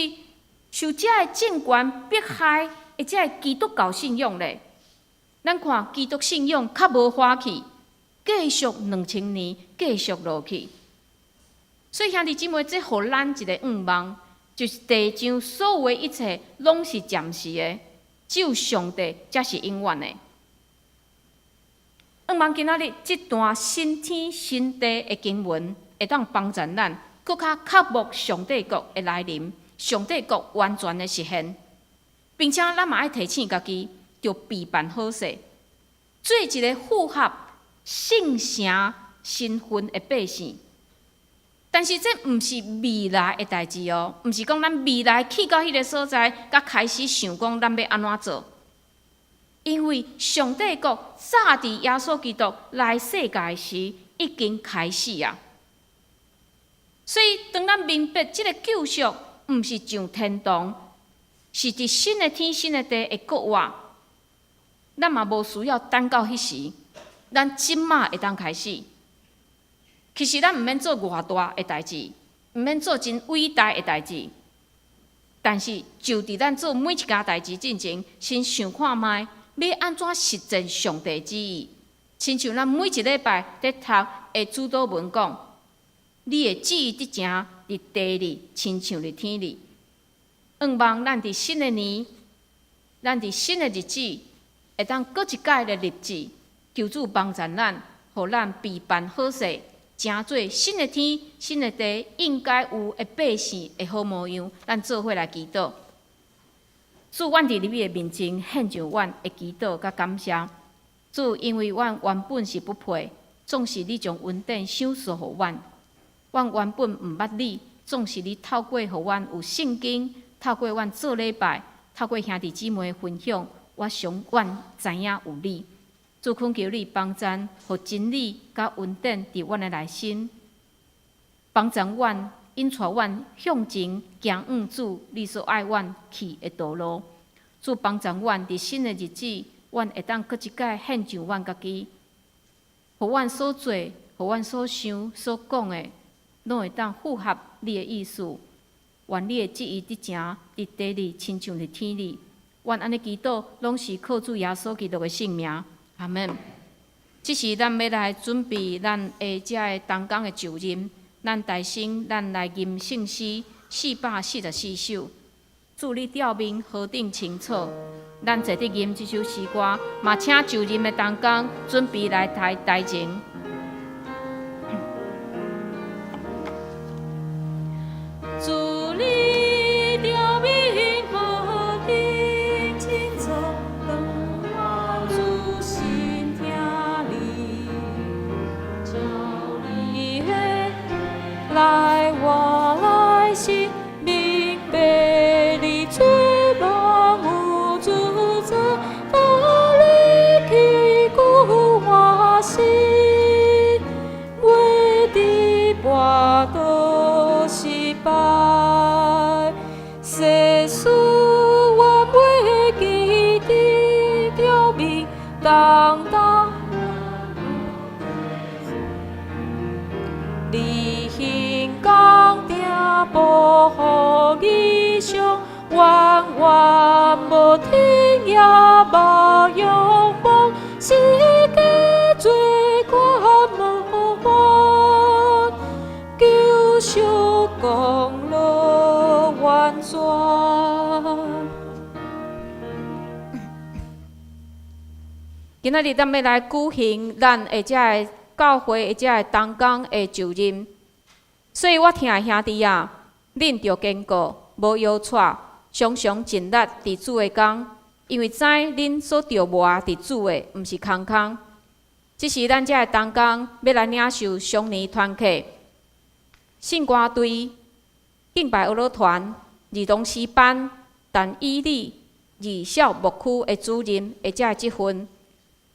Speaker 4: 受這个政權迫害的這个基督教信仰咧，咱看基督信仰較無歡去，繼續2000年繼續落去。所以兄弟姊妹，這予咱一个向望，就是地上所有的一切攏是暫時的，只有上帝才是永遠的。向望今仔日這段新天新地的經文，會當幫助咱閣較渴慕上帝國的來臨，上帝國完全的實現，並且咱嘛愛提醒家己，著備辦好勢，做一个符合聖城身份的百姓。但是這毋是未來的代誌哦，毋是講咱未來去到彼个所在，才開始想講咱欲按怎做。因為上帝國早佇耶穌基督來世界時已經開始啊。所以當咱明白這个救贖毋是上天堂，是佇新的天新的地的國活，咱嘛無需要等到彼時，咱這馬會當開始。其實咱毋免做偌大的代誌，毋免做真偉大的代誌，但是就佇咱做每一件代誌進前，先想看覓欲按怎實踐上帝旨意。親像咱每一禮拜佇讀的主禱文講，你的旨意執行佇地裡，親像佇天裡。向望咱佇新的年，咱佇新的日子，會當閣一擺來立志，求主幫助咱，予咱備辦好勢，成做新的天、新的地，應該有的百姓的好模樣。咱做伙來祈禱。主，阮佇你的面前獻上阮的祈禱佮感謝。主，因為阮原本是不配，總是你將恩典賞賜予阮。阮原本毋捌你，總是你透過予阮有聖經，透過阮做禮拜，透過兄弟姊妹分享，我想阮知影有你。主，懇求你幫贊，予真理佮恩典佇阮的內心，幫助阮，引帶阮向前行往主你所愛阮去的道路。主，幫助阮佇新的日子，阮會當閣一擺獻上阮家己，予阮所做、予阮所想、所講的，攏會當符合你的意思。願你的旨意執行佇地裡，親像佇天裡。阮按呢祈禱，攏是靠主耶穌基督的聖名。阿門。這時，咱欲來準備咱的這个同工的就任。咱大聲，咱來吟聖詩444首。主你召面何等清楚。咱坐佇吟這首詩歌，嘛請就任的同工準備來台台前。
Speaker 2: 主你召面何等清楚，當我仔細聽你，照你的來我內心，明白你最萬有主宰，大力去救我心，袂致跋倒失敗。世事我袂記得著面，當當你行工定保護義上，遠遠無天也無仰望，世界罪過無還，救贖功勞完全。
Speaker 4: 今仔日咱欲來舉行咱的這个教會的這个同工的就任，所以我疼的兄弟啊，恁著堅固，無搖掣，常常盡力佇主的工，因為知恁所著磨佇主的，毋是空空。這是咱這个同工欲來領受松年團契、聖歌隊、敬拜樂團、兒童詩班、但以理、二少牧區的主任的這个職分。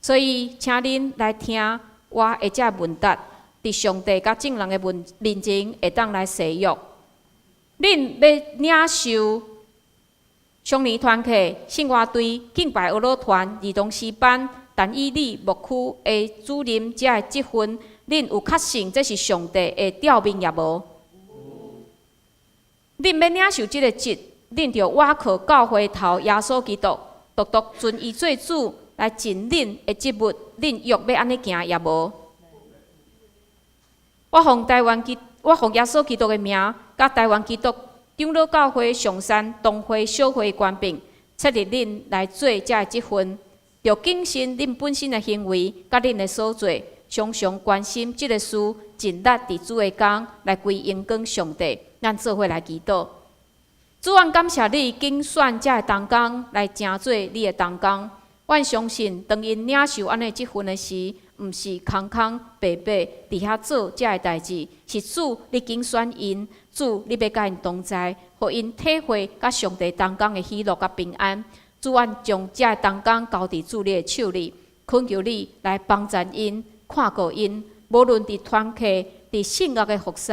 Speaker 4: 所以，請恁來聽我的這個問答，佇上帝佮眾人的面前，會當來誓約。恁欲領受松年團契、聖歌隊、敬拜樂團、兒童詩班、但以理牧區的主任遮的職分，恁有確信這是上帝的召命也無？恁欲領受這个職，恁著倚靠教會頭耶穌基督，獨獨尊伊做主來盡恁的職務，恁約欲按呢行也無？我奉耶穌基督的名，佮台灣基督長老教會松山東會小會權柄，設立恁來做這个職分，著謹慎恁本身的行為，佮恁的所做，常常關心這个事，盡力佇主的工來歸榮光上帝。咱做伙來祈禱。主，阮感謝你揀選遮个同工來成做你的同工。阮相信，當𪜶領受按呢職分的時，毋是空空白白佇遐做遮个代誌，是主你揀選𪜶，主你欲佮𪜶同在，予𪜶體會佮上帝同工的喜樂佮平安。主，阮將遮个同工交佇主你的手裡，懇求你來幫贊𪜶，看顧𪜶，無論佇團契、佇聖樂的服侍、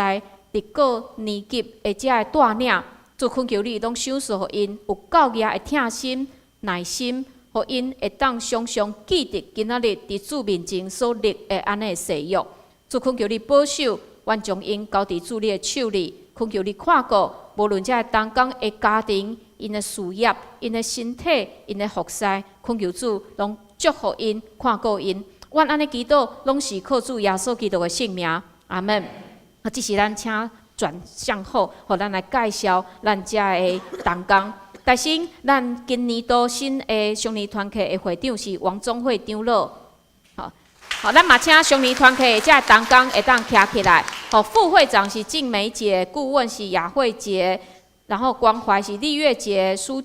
Speaker 4: 佇各年級的遮个帶領，主懇求你攏賞賜予𪜶有夠額的疼心、耐心，予𪜶會當常常記得今仔日佇主面前所立的按呢誓約。主懇求你保守，阮將𪜶交佇主你的手裡，懇求你看顧，無論遮个同工的家庭、𪜶的事業、𪜶的身體、𪜶的服侍，懇求主攏祝福𪜶、看顧𪜶。阮按呢祈禱，攏是靠主耶穌基督的聖名，阿門。啊，這時咱請轉向後，予咱來介紹咱遮的同工。首先，咱今年度新的少年團契的會長是王宗惠長老。好，好，咱嘛請少年團契的遮同工會當徛起來。好，副會長是靜梅姐，顧問是雅慧姐，然後關懷是麗月姐，書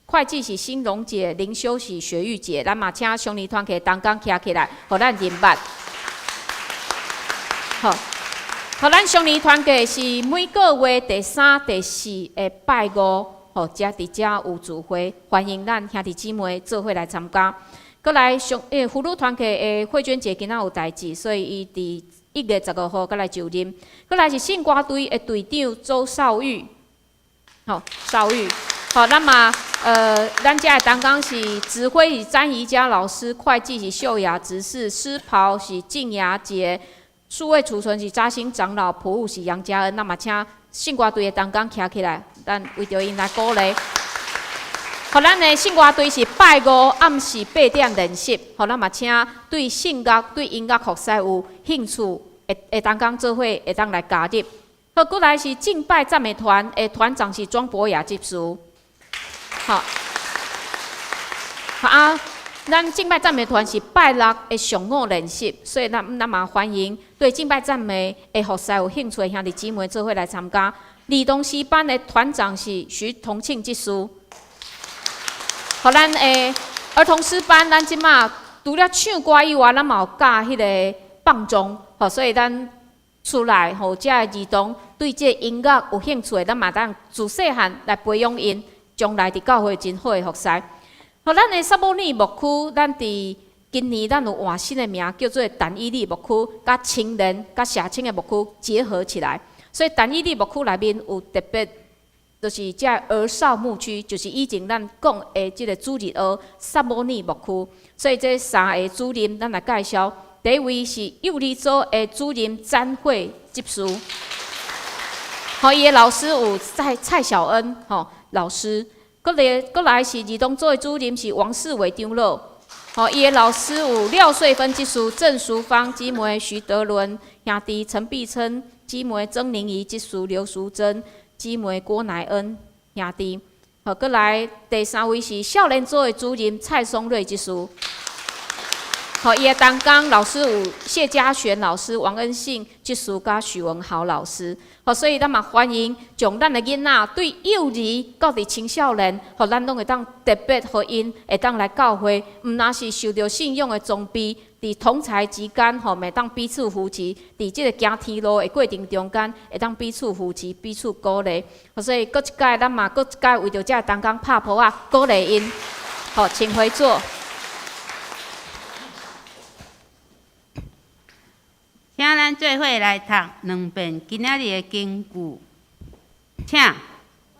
Speaker 4: 會計是新榮姐，靈修是雪玉姐。咱嘛請少年團契同工徛起來，予咱認捌。好，好，咱少年團契是每個月第三、第四的拜五，吼，遮佇遮有聚會，歡迎咱兄弟姊妹做伙來參加。閣來上，婦女團契的慧娟姐今仔有代誌，所以伊佇1月15號閣來就任。閣來是聖歌隊的隊長周少玉，吼，少玉，好，咱嘛，咱遮的同工是指揮是詹怡佳老師，會計是秀雅執事，獅袍是靜雅姐，數位儲存是扎興長老，譜務是楊嘉恩。那麼請聖歌隊的同工徛起來，咱為著𪜶來鼓勵。予咱的聖歌隊是拜五暗時8點練習，予咱嘛請對聖樂、對音樂服侍有興趣的同工做伙會當來加入。好，閣來是敬拜讚美團的團長是莊博雅執事。好，好啊，咱敬拜讚美團是拜六的上午練習，所以咱嘛歡迎對敬拜讚美的服侍有興趣的兄弟姊妹做伙來參加。兒童詩班的團長是徐同慶執事。予咱的兒童詩班，咱這馬除了唱歌以外，咱嘛有教彼个放縱，吼，所以咱厝內吼，遮个兒童對這個音樂有興趣的，咱嘛當自細漢來培養𪜶，將來佇教會真好的服侍。予咱的撒母耳牧區，咱佇今年咱有換新的名，叫做但以理牧區，佮青年、佮社青的牧區結合起來。所以但以理牧區內面有特別，就是遮兒少牧區，就是以前咱講的這个主日學撒母耳牧區。所以這三个主任，咱來介紹。第一位是幼兒組的主任詹慧執事，予伊的老師有蔡蔡小恩吼老師。閣來是兒童組的主任是王世偉長老，予伊的老師有廖穗芬執事、鄭淑芳姊妹、徐德倫兄弟、陳碧琛姊妹、曾玲儀執事、劉淑珍姊妹、郭乃恩兄弟。好，閣來第三位是少年組的主任蔡松瑞執事。予伊的同工老師有謝家璇老師、王恩信執事佮許文豪老師。予所以咱嘛歡迎將咱的囡仔對幼兒到佇青少年，予咱攏會當特別予𪜶會當來教會，毋若是受著信仰的裝備，佇同儕之間吼，會當彼此扶持，佇這个行天路的過程中間，會當彼此扶持、彼此鼓勵。予所以閣一擺，咱嘛閣一擺為著遮个同工拍噗仔，鼓勵𪜶。好，請回座。
Speaker 3: 請咱做伙來讀兩遍今仔日的經句。請，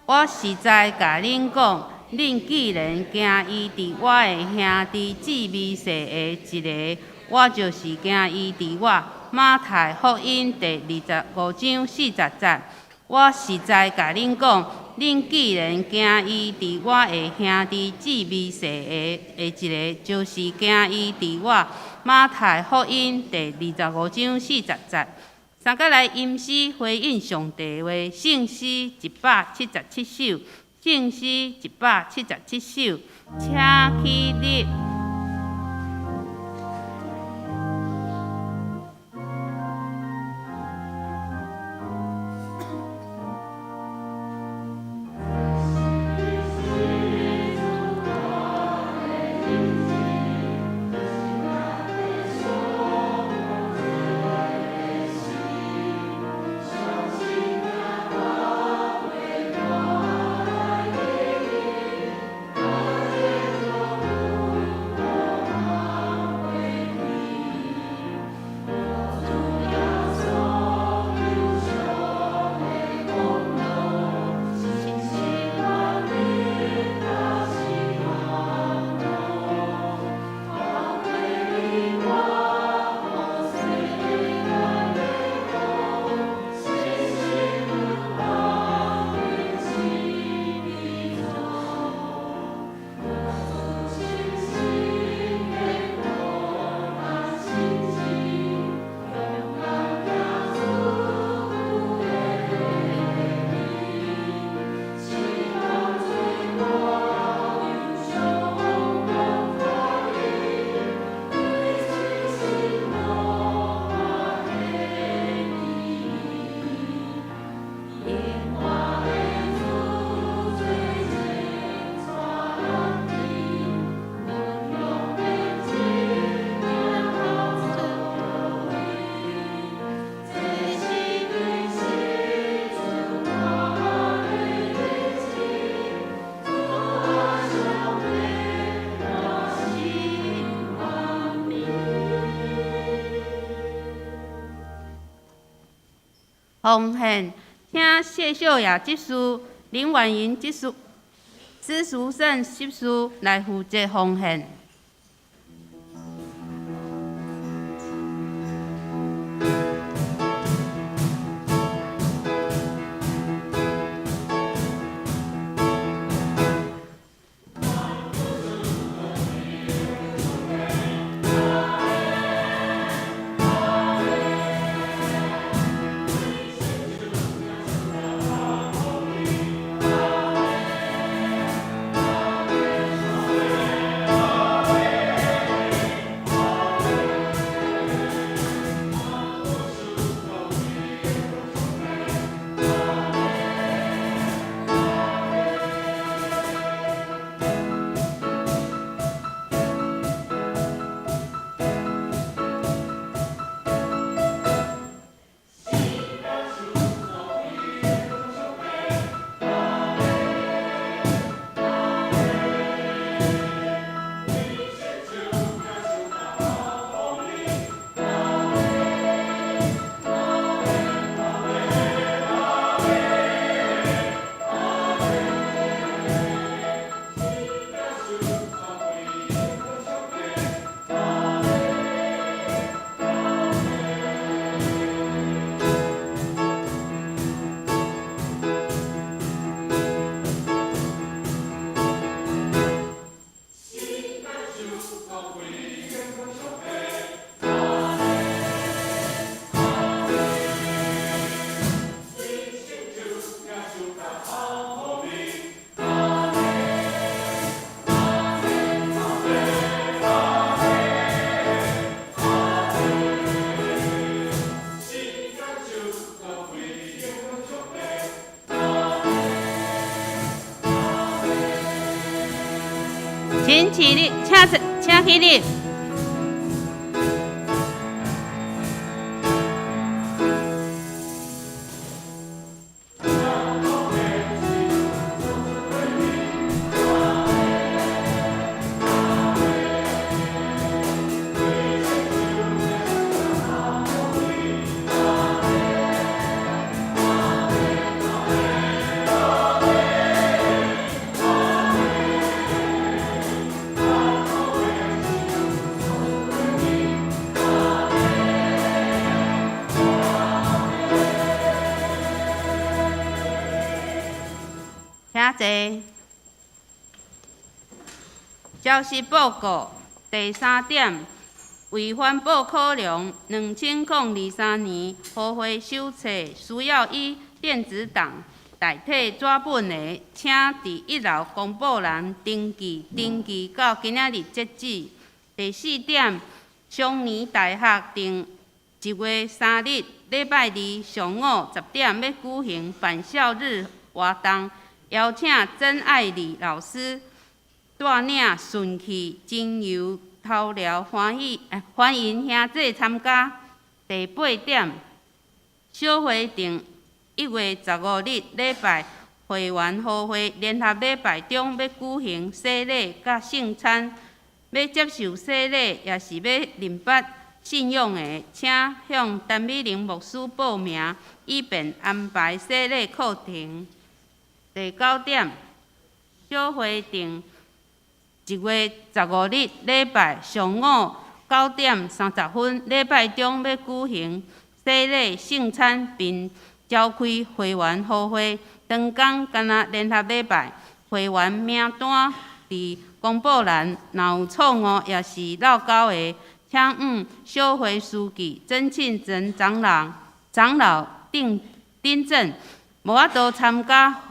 Speaker 3: 我實在共恁講，恁既然驚伊佇我的兄弟姊妹細的一个，我就是驚伊佇我。馬太福音第25章40節。我實在共恁講，恁既然驚伊佇我的兄弟姊妹細的一个，就是驚伊佇我。馬太福音第25章40節。三角來吟詩回應上帝話，聖詩177首，聖詩177首，請起立。奉獻，請謝秀雅執事、林婉瑩執事、施淑勝執事來負責奉獻。請起立，請起立。坐。消息報告第三點，違反報考量，2023年和會手冊需要以電子檔代替紙本的，請佇一樓公布欄登記，登記到今仔日截止。第四點，雙年大學定1月3日禮拜二上午10點欲舉行返校日活動，邀請曾愛麗老師帶領順氣精油頭療，歡喜歡迎兄弟參加。第八點，小會定1月15日禮拜會員和會聯合禮拜中欲舉行洗禮佮聖餐，欲接受洗禮抑是欲認捌信仰的，請向陳美玲牧師報名，以便安排洗禮課程。第九點，小會定1月15日禮拜上午9點30分，禮拜中欲舉行洗禮聖餐，並召開會員和會。當工敢若聯合禮拜，會員名單佇公布欄，若有錯誤抑是落勾的，請向小會書記曾慶珍長老長老訂訂正。無法度參加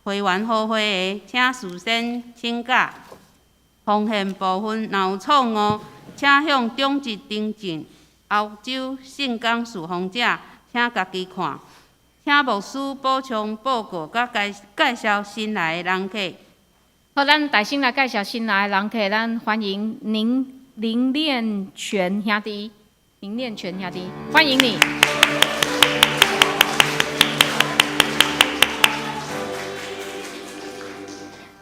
Speaker 3: 會員和會的，請事先請假。奉獻部分若有錯誤，請向長執訂正。歐洲聖工事奉者，請家己看。請牧師補充報告佮介介紹新來的人客。
Speaker 4: 好，咱大聲來介紹新來的人客，咱歡迎林林練全兄弟，林練全兄弟，歡迎你。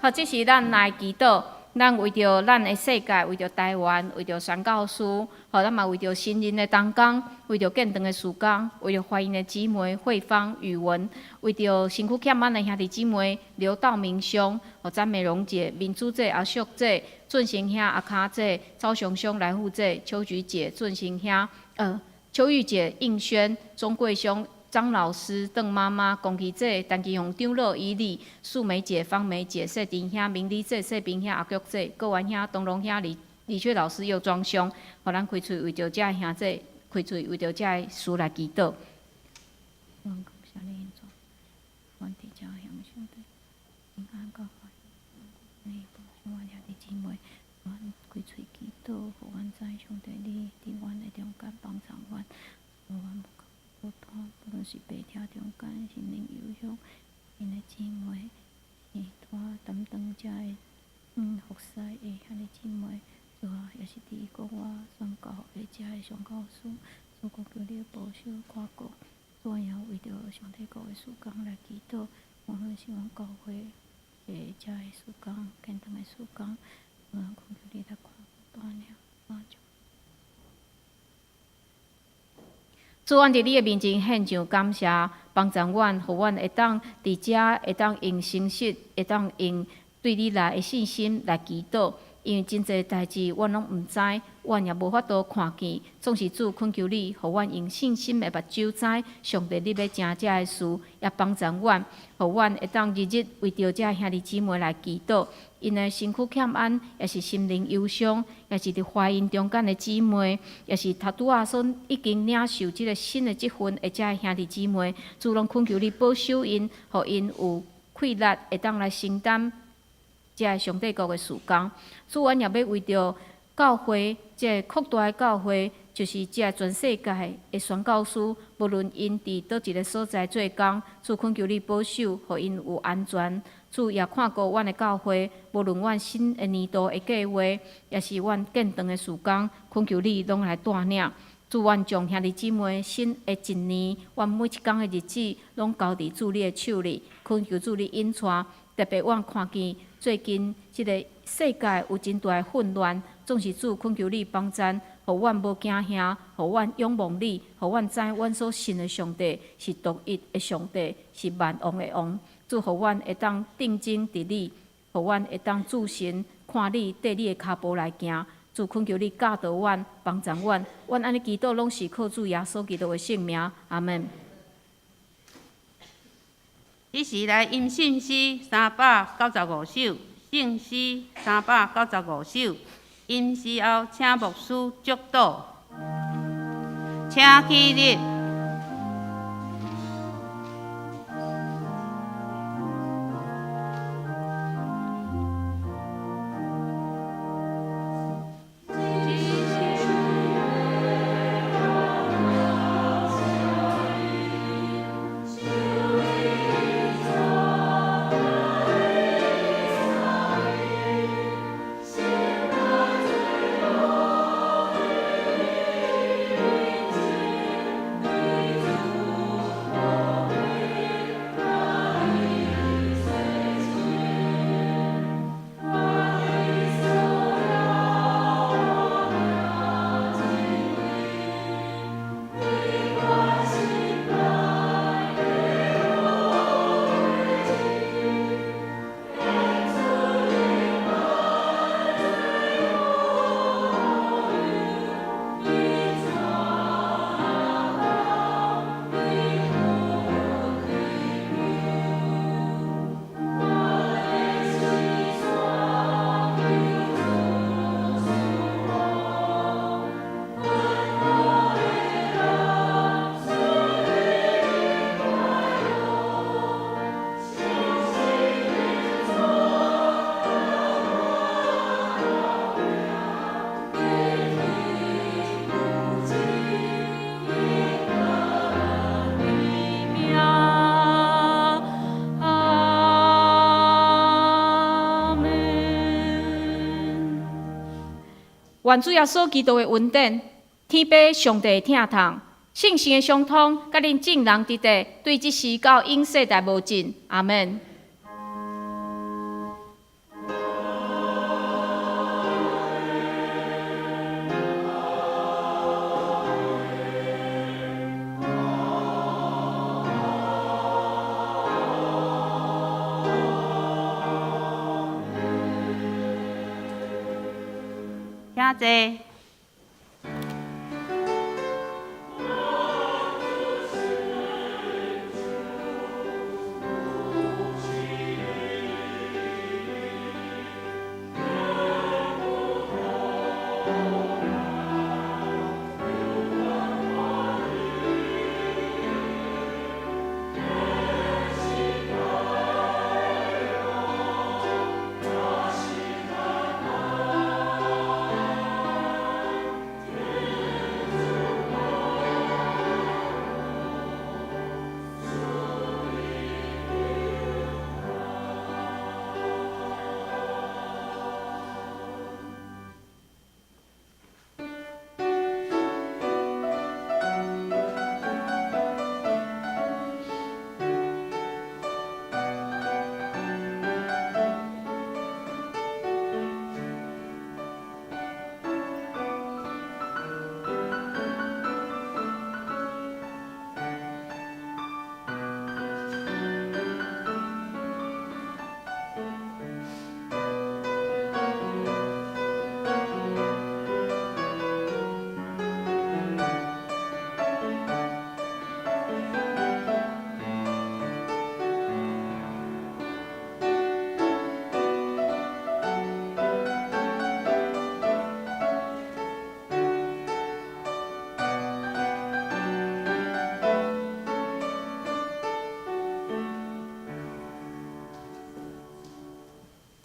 Speaker 4: 好，這時咱來祈禱。咱為著咱的世界，為著台灣，為著宣教師，吼，咱嘛為著新人的同工，為著建堂的事工，為著懷孕的姊妹慧芳、宇文，為著身軀欠安的兄弟姊妹劉道明兄、吼詹美容姐、民主姐、阿秀姐、俊成兄、阿卡姐、赵雄兄、來富姐、秋菊姐、俊成兄、秋玉姐、應軒、鍾貴兄。張老師、鄧媽媽、龔琪姐、陳其雄長老、伊麗、素梅姐、方梅姐、謝丁兄、明麗姐、謝平兄、阿菊姐、郭元兄、東龍兄、李李雀老師、又莊兄，予咱開喙為著遮兄弟，開喙為著遮事來祈禱。孤單，不論是白聽中間，心靈憂傷，𪜶的姊妹是拄仔擔當遮个服侍的兄弟姊妹，主啊，也是佇國外宣教的遮个宣教師，主閣求你保守看顧，主啊，也為著上帝國的事工來祈禱，無論是阮教會的遮個事工，建堂的事工，主啊，懇求你來看顧帶領幫助。主，阮佇你的面前獻上感謝，幫助阮，予阮會當佇遮會當用誠實，會當用對你來的信心來祈禱。因為真濟代誌，阮攏毋知，阮也無法度看見。總是主懇求你，予阮用信心的目睭知，上帝你欲成這个事，也幫助阮，予阮會當日日為著這兄弟姊妹來祈禱。𪜶的身軀欠安，抑是心靈憂傷，抑是佇懷孕中間的姊妹，抑是頭拄仔所已經領受這个新的職分的這兄弟姊妹，主攏懇求你保守𪜶，予𪜶有氣力會當來承擔這个上帝國的事工。主，阮也欲為著教會，這个擴大的教會，就是這个全世界的宣教師，無論𪜶佇佗一个所在做工，主懇求你保守，予𪜶有安全。主也看顧阮的教會，無論阮新的年度的計劃，抑是阮建堂的事工，懇求你攏來帶領。主，阮將兄弟姊妹新的一年，阮每一工的日子，攏交佇主你的手裡，懇求主你引帶。特別阮看見最近這个世界有真大的混亂，總是主懇求你幫贊，予阮無驚嚇，予阮仰望你，予阮知阮所信的上帝是獨一的上帝，是萬王的王。主，予阮會當定睛佇你，予阮會當注神看你，綴你的跤步來行。主懇求你教導阮，幫助阮，阮按呢祈禱攏是靠主耶穌基督的聖名，阿門。
Speaker 3: 這時來吟聖詩395首，聖詩395首。吟詩後，請牧師祝禱，請起立。
Speaker 4: 願主耶穌基督的恩典，天父上帝的疼痛，聖神的相通，佮恁眾人佇佇，對這時到永世代無盡。阿們。
Speaker 3: 請坐。